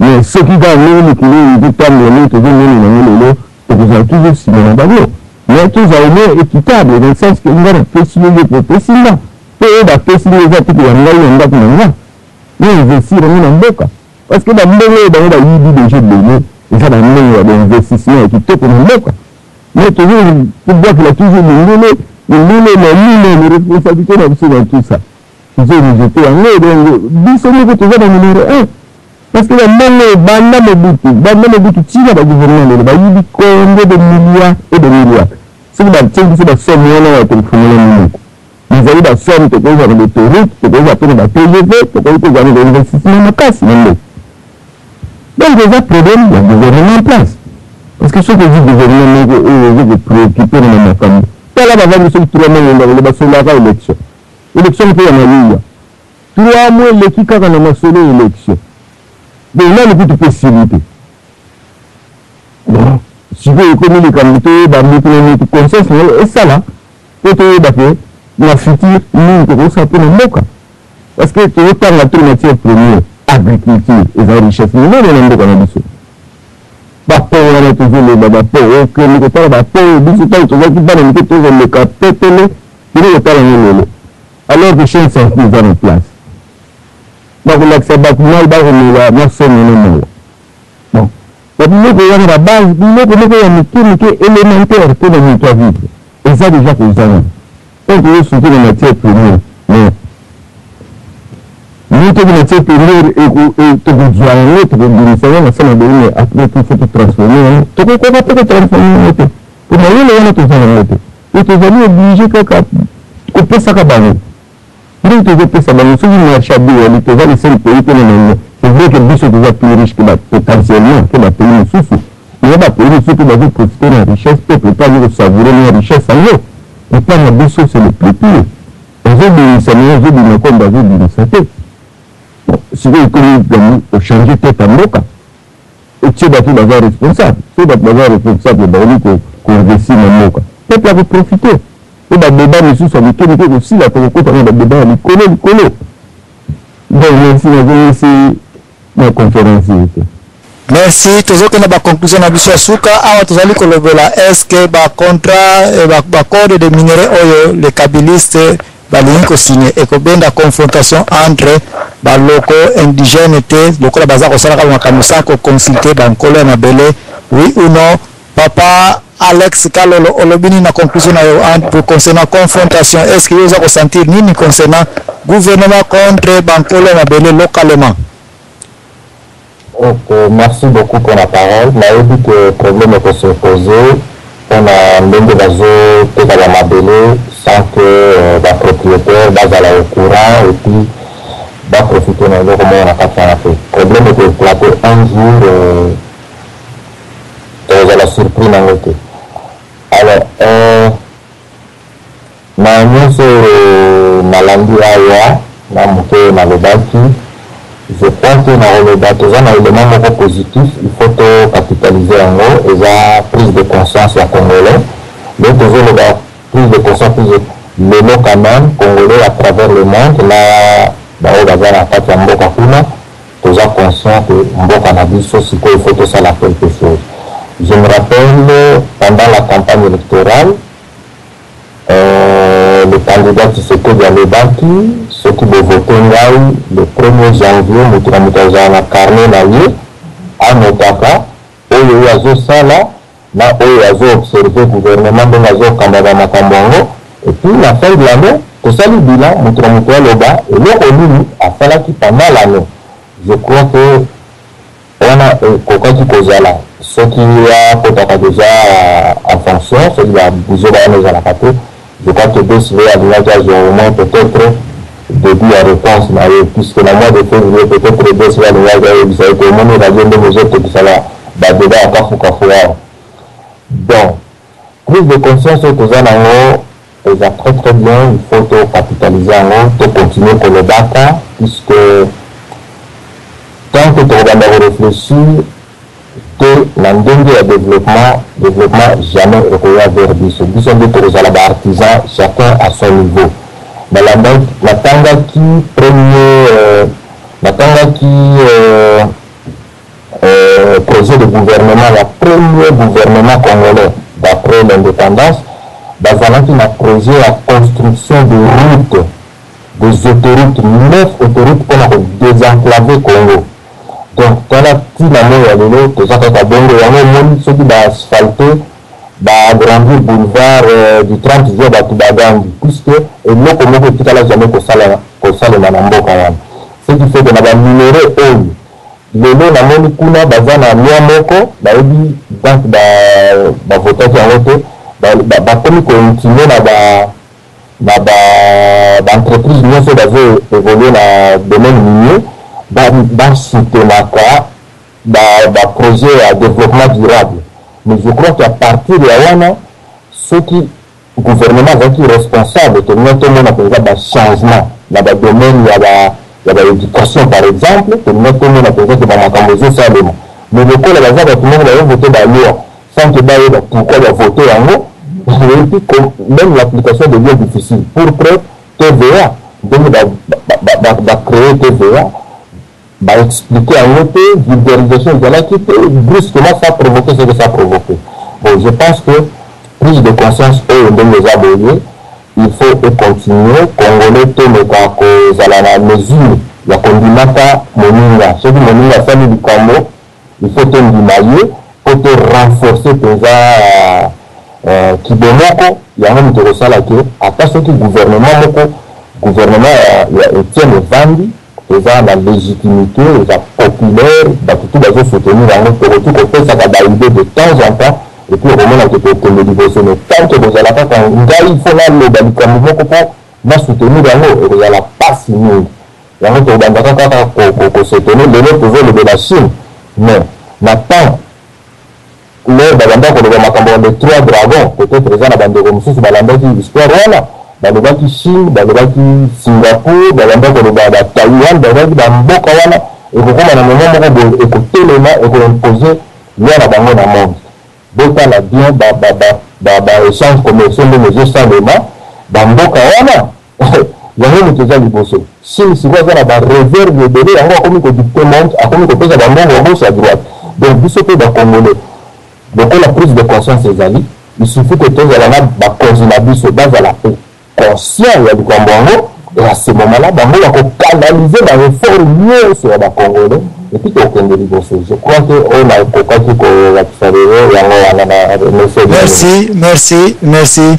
mais soki kaka ndenge mokili oyo ezotambola ndenge tozomona yango lelo tokozala toujours nsima na bango mais tozala au moins équitable dans le sens que nga napesi yo yo mpe opesi nga mpe oyo bapesi nga eza te ya ngai na ndako na nga Bo investir yango na mboka parce que ba mbongo oyo bango bayibi dejà ebele eza ba mbongo ya ba investissement ya kitoko na mboka mais tozo kobwakela toujours mindele mindele na nini na responsabilité na biso dans tout ça tozo rejeter yango donc biso moko toza ba numero 1 parce que ba mbongo oyo banda Mobutu banda Mobutu ti na ba gouvernement lelo bayibi combien de milliards et de milliards soki batie biso ba somme wana ya tokofungola minoko Ezali ba somme tokoki kozwa na b'autoroute, tokoki kozwa pe na ba TGV, tokoki kozwa na ba investissement makasi na mboka. Donc eza problème ya gouvernement en place. Parce que soki ozwi gouvernement moko oyo ezo ko preoccuper na ba makambo, tala bavandi soki 3 mois ngonga koloba sololaka election. Election mpe ya mayuya. 3 mois eleki kaka na masolo ya election. Donc nanu kutu pe esili te. Bon, sikoyo ekomi likambo toyeba mutu na mutu conscience na ye esala Po toyeba que na futur nini tokosala pona mboka parce que tozo tanga trop matière première agriculture eza richesse monene na mboka na biso ba pont wana tozo loba ba pont okende kotala ba pont oyo biso tango tozalaki bana mike tozo leka pepele kende kotala yango lelo alors que chaine santé eza na place bakolakisa bato mayi bakomela na somo na mawa bon ba biloko wana ba base biloko moko ya mike mike elementaire pona moto a vivre Eza dejà kozanga tant que ozo souffrir na matière première mais nous toki matière première eko tokozua yango tokobimisa yango na se mabele mais après tout faut to transformer yango tokokoka pe ko transformer yango te po mayele wana toza nango te et tozali oblige kaka kopesaka bango ndenge tozopesa bango soki marché ya biwali toza le seul pays te na c'est vrai que biso toza plus riche que ba potentiellement que ba pays mosusu. Eza ba pays misusu pe bazo profiter na richesse peuple pe azo ko savourer na richesse yango. Epa na biso c'est le plus pire. Bazo bimisa mais ezo bima comme bazo bimisa te. Bon sikoyo ekomi gani o changer tete ya mboka. Otie batu oyo baza responsable. Soki batu baza responsable bakoki ko ko investir na mboka. Peuple ako profiter. Po ba debat misusu ya mike mike ekosila tokokota na ba debat ya likolo likolo. Donc merci nazongisi na conferencier te. Merci, tozokende ba conclusion na biso ya suka awa tozali kolobela est-ce que ba contrat eh, ba, ba code de minerais oyo les kabilistes balingi kosigne ekobenda confrontation entre baloko indigène te lokola baza kosalaka makambo sans koconsulte bankolo ya mabele oui ou non papa Alex Kalolo olobi nini na conclusion na yo pour concernant confrontation est ce que yo oza kosentir nini concernant gouvernement contre bankolo ya mabele localement? Ok merci beaucoup pona parole nayebi que problème eko se poser pona ndenge bazo teka ba mabele sans que ba proprietaires bazala au courant et puis ba profiter na eloko moko na kati wana te problème eko eclater un jour tokozala surpris nango te alors euh, na nyonso oyo nalandi awa na moke oyo nalobaki je crois que nakoloba toza na element moko positif il faut to capitaliser yango eza prise de conscience ya congolais lelo tozoloba prise de conscience prise de lelo quand même congolais à travers le monde na baoyo baza na kati ya mboka kuna Toza conscient que mboka na biso sikoyo il faut tosala quelque chose. Je me rappelle pendant la campagne electorale euh, le candidat Tshisekedi alobaki soki bo vote ngai le premier janvier moto na moto azala na carnet na ye anotaka oyo ye azosala na oyo azo observer gouvernement ndenge azo kamba ba makambo yango et puis na fin de l'annee tosali bilan mutu na mutu aloba eloko nini asalaki pendant l'annee je crois que wana ekokaki kozala soki akotaka dejà en fonction soki ba buzoba wana ezalaka te je crois que DSV alingaki azwa au moins peut-etre debut ya reponse na ye puisque na mois de fevrier peut-etre DSV alingaki ayebisa ye ke omoni radio ndenge ozotokisa ba ba debat ya kafu kafu awa donc prise de conscience oyo toza nango eza très très bien il faut to capitaliser yango to continuer kolobaka puisque tant que tokobanda ko reflechir te na ndenge ya developpement, developpement jamais ekoya vers biso, biso nde tokozala ba artisans chacun à son niveau. Nalandaki, natangaki premier, natangaki projet de gouvernement ya premier gouvernement congolais d'après l'independance, bazalaki na projet ya construction de routes, des autoroutes, 9 autoroutes pona ko desenclaver Congo. Donc tala ti na moyi ya lelo toza kaka bongo yango omoni soki ba asphalte ba agrandir boulevard du 30 juin batu ba gangi puisque eloko moko etikala jamais kosala kosalema na mboka wana ce qui fait que na ba minerais oyo lelo na moni kuna baza na loi moko nayebi date ba ba votaki yango te ba bakomi ko intimer na ba na ba ba entreprise nionso bazo evoluer na domaine minier ba ba soutenaka ba ba projet ya developpement durable mais je crois que à partir ya wana soki gouvernement azalaki responsable tolingaki tomona penza ba changement na ba domaine ya ba ya ba education par exemple tolingaki tomona penza ke ba makambo ezosalema mais lokola baza bato moko bazo voter ba loi sans que bayeba pourquoi ba voter yango et puis meme l'application devient difficile pour preuve TVA ndenge ba ba ba cree TVA ba expliquer yango te vulgarisation ezalaki te brusquement ça provoque ce que ça provoque bon je pense que prise de conscience oyo ndenge eza boye il faut e continuer congolais tomeka kozala na mesure ya kondimaka moninga soki moninga asali likambo Il faut to ndima ye po to renforcer penza ki bomoko, yango moto ekosala que ata soki gouvernement moko, gouvernement ya Etienne evandi, eza na legitimite, eza populaire, batu tout bazo soutenir yango, tokoki kopesaka ba idees de temps en temps et puis okomona que tokokende liboso. Mais tant que ekozala kaka ngai il faut naloba likambo moko po na soutenir yango, ekozala pasi mingi. Yango tokobandaka kaka ko s'etonner lelo tozolobela Chine mais na temps Lors babanda koloba makambo ya les trois dragons, peut-etre eza na bandeko mosusu balandaki histoire wana, balobaki Chine, balobaki Singapour, babanda koloba ba Taiwan, balobaki ba mboka wana ekokoma na moment moko boye ekotelema, eko imposer loi na bango na monde. Botala bien ba ba ba ba echanges commerciaux ndenge ezosalema, ba mboka wana yango moto eza liboso. Chine sikoyo aza na ba reserve ebele yango akomi ko dicter monde, akomi kopesa ba mbongo à gauche à droite. Donc biso pe ba congolais lokola prise de conscience ezali, il suffit que tozala na bakonzi na biso bazala pe conscient ya likambo yango et à ce moment là bango bako canaliser ba efforts nionso ya ba congolais et puis tokokende liboso. Je crois que oyo nakokaki kolakisa lelo yango wana na remercier bino. Merci, merci, merci.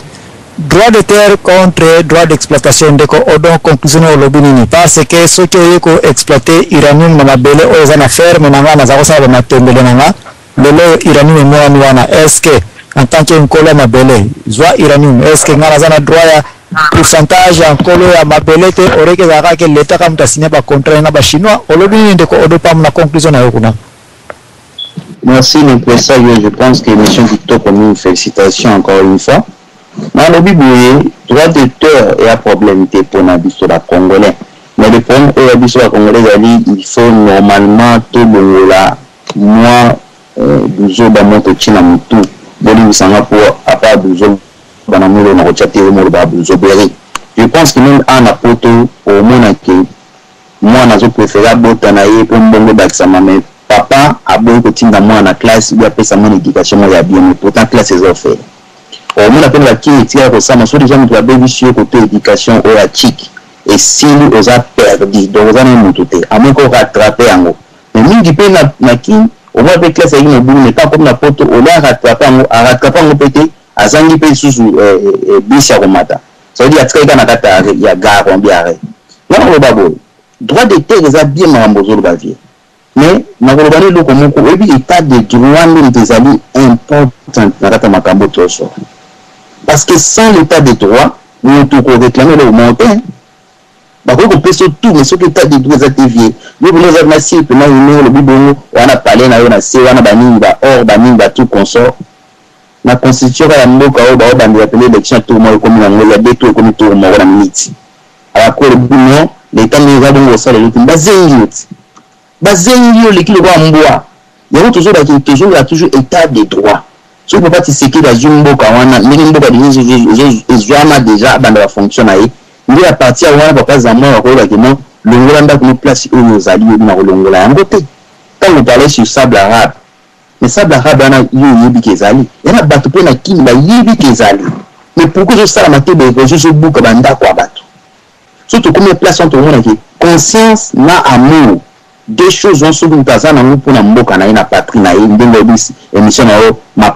Droit de terre contre droit d'exploitation ndeko Odon conclusion nayo olobi nini? Parce que soki oye ko exploiter uranium na mabele oyo eza na ferme na nga naza kosala ba matembele na nga lelo oyo uranium emonani wana est ce que en tant que nkolo ya mabele zwa uranium est ce que nga naza na droit ya pourcentage ya nkolo ya mabele te oreke ezalaka kaka ke l'etat kaka moto asigne ba contrat na ba chinois olobi nini ndeko Odo Pam na conclusion na yo kuna? Merci l'impresario, je pense que emission kitoko mingi, felicitations encore une fois. Nalobi boye droit d'auteur eya problème te pona biso ba congolais mais le problème oyo ya biso ba congolais ezali il faut normalement tolongola mwa buzoba moko totie na mutu, bolimbisa nga po à part buzoba na moni oyo nakotia te oyo molobaka buzoberie. Je pense que meme awa na poto omona que Mwana azo prefere abota na ye po mbongo ebakisama mais papa aboyi kotinda mwana na classe ou bien apesa mwana education moko ya bien mais pourtant classe eza ofele. Okomona pe na ba kin etikala kosalama soki dejà mutu abebisi yo kote education oyo ya tchik esili oza perdu donc oza nayo mutu te à moins que o rattraper yango mais mingi pe na kin omona pe classe ezalaki mobulu mais tant akomi na poto au lieu a rattraper yango a rattraper yango pe te azangi pe lisusu bus ya komata. Ça veut dire atikali kaka na kati ya arret ya gare ou bien arret. Nga nakoloba boye droit de terre eza bien makambo ozoloba vieux mais nakoloba na eloko moko oyebi etat de droit nde moto ezali important na kati ya makambo oyo tozosolola parce que sans l'etat de droit moto oko reclamer eloko moko te bakoki kopesa yo tout mais soki etat de droit eza te vieux yo pena oza na sire pena ine olobi bongo wana palais na yo na se wana banini ba or banini ba tout consort Na constitution kaka ya mboka oyo bao bandela penza election ya tour moko ekomi nango ya deux tours ekomi tour moko na minute après olobi non l'etat ndenge eza bongo osala eloko te bazengi yo ti bazengi yo oleki lokola mbwa yango tozoloba ke tozongela toujours etat de droit soki papa Tshisekedi azwi mboka wana ndenge mboka deja ezwama deja abanda ba fonction na ye nde a partir ya wana papa Zamor akoyeba ke non longola ndako no place oyo ozali yo nakolongola yango te ntango parlait sur sable arabe Mais sable arabe wana yo oyebi ke ezali? Ya na batu pe na kin ba yebi ke ezali mais pourquoi ezo salama te ba erosion ezo buka ba ndaku ya batu? Soki tokomi na place wana tokomona ke conscience na amour deux choses wana soki mutu aza nango pona mboka na ye na patrie na ye ndenge olobi emission na yo ma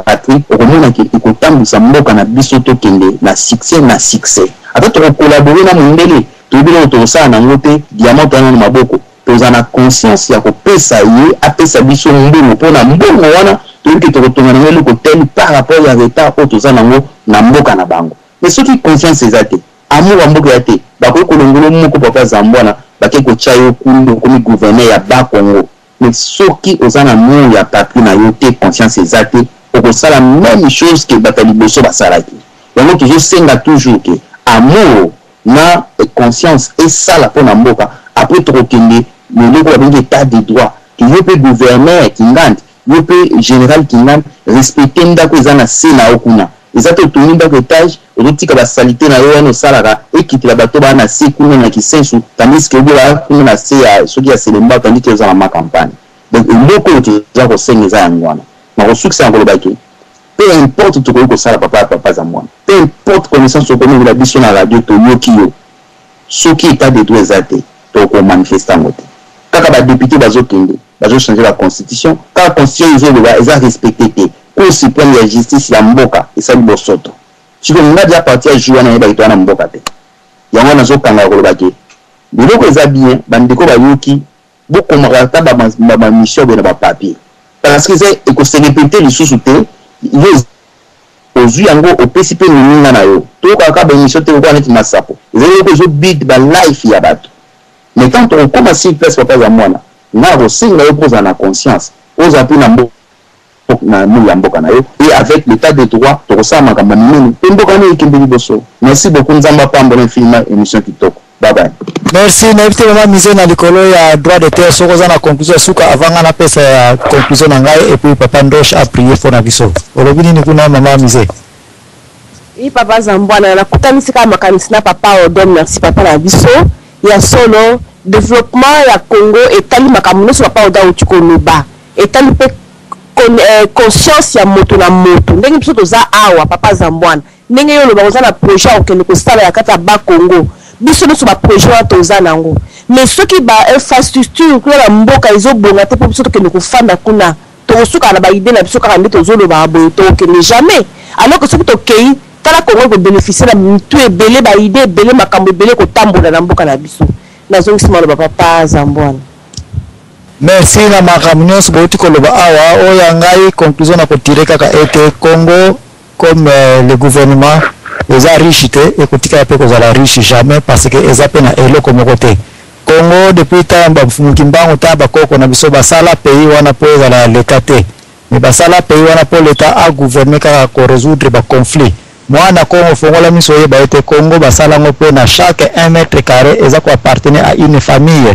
patrie okomona ke ekotambusa mboka na biso tokende na succès na succès ata toko collaborer na mundele toyebi eloko tokosala nango te diamant toza nango na maboko Tozala na conscience ya kopesa ye apesa biso mbongo po na mbongo wana toyebi ke tokotonga nango eloko tel par rapport ya retard oyo toza nango na mboka na bango. Mais soki confiance eza te, amour ya mboka eza te, bakoki kolongola yo moko papa Zambwana bake kotia yo kuna okomi gouverneur ya bas Congo mais soki oza na amour ya patrie na yo te, confiance eza te, okosala meme chose que bato ya liboso basalaki. Yango tozo senga toujours que amour na conscience esala pona mboka après toko kende na eloko ba bengi etat de droit que yo pe gouverneur kingandi yo pe general kingandi respecte ndaku eza na se na yo kuna eza te otongi ndaku etage ozo tika ba salite na yo wana osalaka ekitela bato ba na se kuna na kisensu tandis que yo ba kuna na se ya soki ya selembao tandis que oza na ma campagne donc eloko oyo toza kosenga eza yango wana nakosukisa na koloba ke Peu importe tokoki kosala papa papa aza mwana peu importe connaissance okomemela biso na radio toyoki yo soki etat de droit eza te toko manifeste yango te kaka ba depute bazo kende bazo changer ba constitution kaka constitution ezo loba eza respecte te cour supreme ya justice ya mboka esali bosoto sikoyo nga dejà parti ya jour wana nayebaki toza na mboka te yango wana nazo kanga ya koloba ke biloko eza bien ba ndeko bayoki Bokomaka ata ba mission boye na ba papier parce que eza eko se repeter lisusu te yo ozui yango opesi pe moninga na yo toyokaka kaka ba emission te lokola neti masapo ezali eloko ezo build ba life ya batu mais quand tokokoma sur place papa za mwana nga nakosenga yo po ozala na conscience ozala pe na mboka. na amour ya mboka na yo et avec l'etat de droit tokosala makambo ya minene pe mboka wana ekende liboso. Merci beaucoup Nzambe apambola infiniment emission kitoko. Bye bye. Merci, nayebi te mama mise na likolo ya droit de terre soki oza na conclusion ya suka avant ngai napesa ya conclusion na ngai et puis papa Ndosh a prier mpo na biso. Olobi nini kuna mama mise? Oui papa Zambwana nakutanisi kaka makanisi na papa Odon merci papa na biso ya solo developpement ya Congo etali makambo nionso papa Odon awuti koloba etali pe conscience ya moto na moto ndenge biso toza awa papa Zambwana ndenge yo olobaka oza na projet ya kokende kosala na kati ya bas Congo biso nionso ba projet wana toza na yango mais soki ba infrastructure kuna na mboka ezo bonga te po biso tokende kofanda kuna Tokosukaka na ba idees na biso kaka nde tozolobaka boye tokokende jamais alors que soki tokeyi tala Congo eko beneficier na mitu ebele ba idees ebele makambo ebele ekotambola na mboka na biso. Nazongisi maloba papa Zambwana. Merci na makambo nionso bowuti koloba awa. Oyo ya ngai conclusion nako tirer kaka ete Congo comme le gouvernement eza riche te ekotikala pe kozala riche jamais parce que eza pe na eloko moko te. Congo depuis temps ya ba mfumu kimbangu temps ya ba koko na biso basala pays wana po ezala ya l'etat te mais basala pays wana po l'etat a gouverner kaka ko resoudre ba conflits. Muana Congo fongola miso oyeba ete Congo basala ngo po na chaque un mètre carre eza ko appartenir à une famille.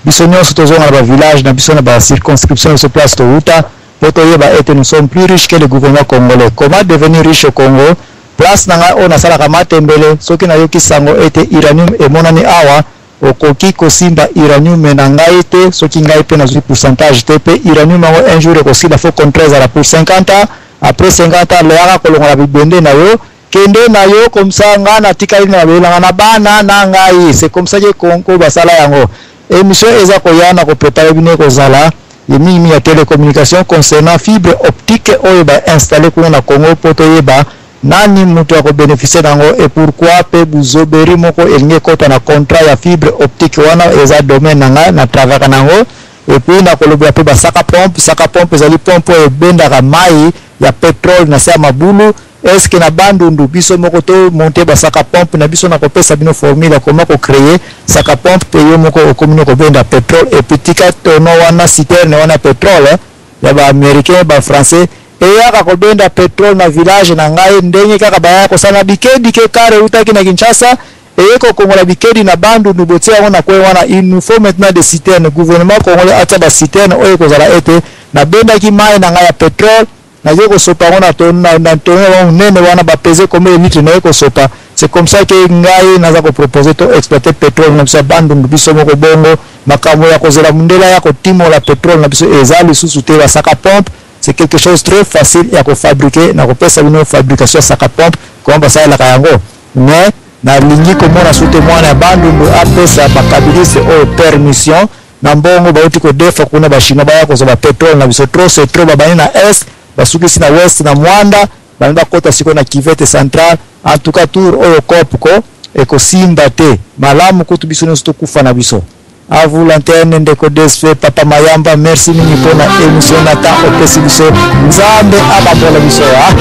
Biso nionso tozonga na ba village na biso na ba circonscription na biso place towuta po toyeba ete nous sommes plus riches que le gouvernement congolais. Comment devenir riche au Congo? Place na ngai oyo nasalaka matembele soki nayoki sango ete uranium emonani awa Okoki kosimba uraniume na ngai te soki ngai pe nazui pourcentage te pe uranium yango un jour ekosila faut contrat ezala pour 50 ans après 50 ans leyaka kolongola bibende na yo kende na yo comme ça ngai natikali na mabele na ngai na bana na ngai c'est comme ça que Congo basala yango emission eza koya na ko preparer bino ekozala ye mingi mingi ya telecommunication concernant fibre optique oyo ba installer kuna na Congo po toyeba Nani mutu ako beneficier nango et pourquoi pe buzoberie moko elingi ekota na contrat ya fibre optique wana eza domaine na nga na travaillaka nango et puis nakolobela pe ba saka pompe, saka pompe ezali pompe oyo ebendaka mayi ya petrole na se ya mabulu est ce que na Bandundu biso moko to monter ba saka pompe na biso nakopesa bino formule ya comment ko creer saka pompe pe yo moko okomi no kobenda petrole et puis tika tonneau wana citerne wana ya petrole ya ba americains ba français Eyaka kobenda petrole na village na ngai ndenge kaka bayaka kosala na bikedi ke car ewutaki na Kinshasa eye kokongola bikedi na Bandundu botie yango na coin wana il nous faut maintenant des citernes gouvernement congolais atia ba citernes oyo ekozala ete nabendaki mayi na ngai ya petrole naye kosopa yango na na, na tonneau yango monene wana ba pese combien de litres naye kosopa c'est comme ça que ngai naza ko proposer to exploiter petrole na biso ya Bandundu biso moko bongo makambo ya kozela mundele aya kotimola petrole na biso eza lisusu te basaka pompe C'est quelque chose très facile ya ko fabriquer na kopesa bino fabrication ya saka pompe comment basalelaka yango mais nalingi komona su te mwana ya Bandundu apesa ba kabiliste oyo permission na mbongo bauti kodefa kuna ba chinois baya kozwa ba petrole na biso trop c'est trop babandi na est basukisi na ouest na Mwanda balingi bakota sikoyo na cuvette centrale en tout cas tour oyo coop ko ekosimba te malamu kutu biso nyonso tokufa na biso A vous l'antenne ndeko DSP papa Mayamba merci mingi pona emission na temps opesi biso Nzambe abambola biso ah.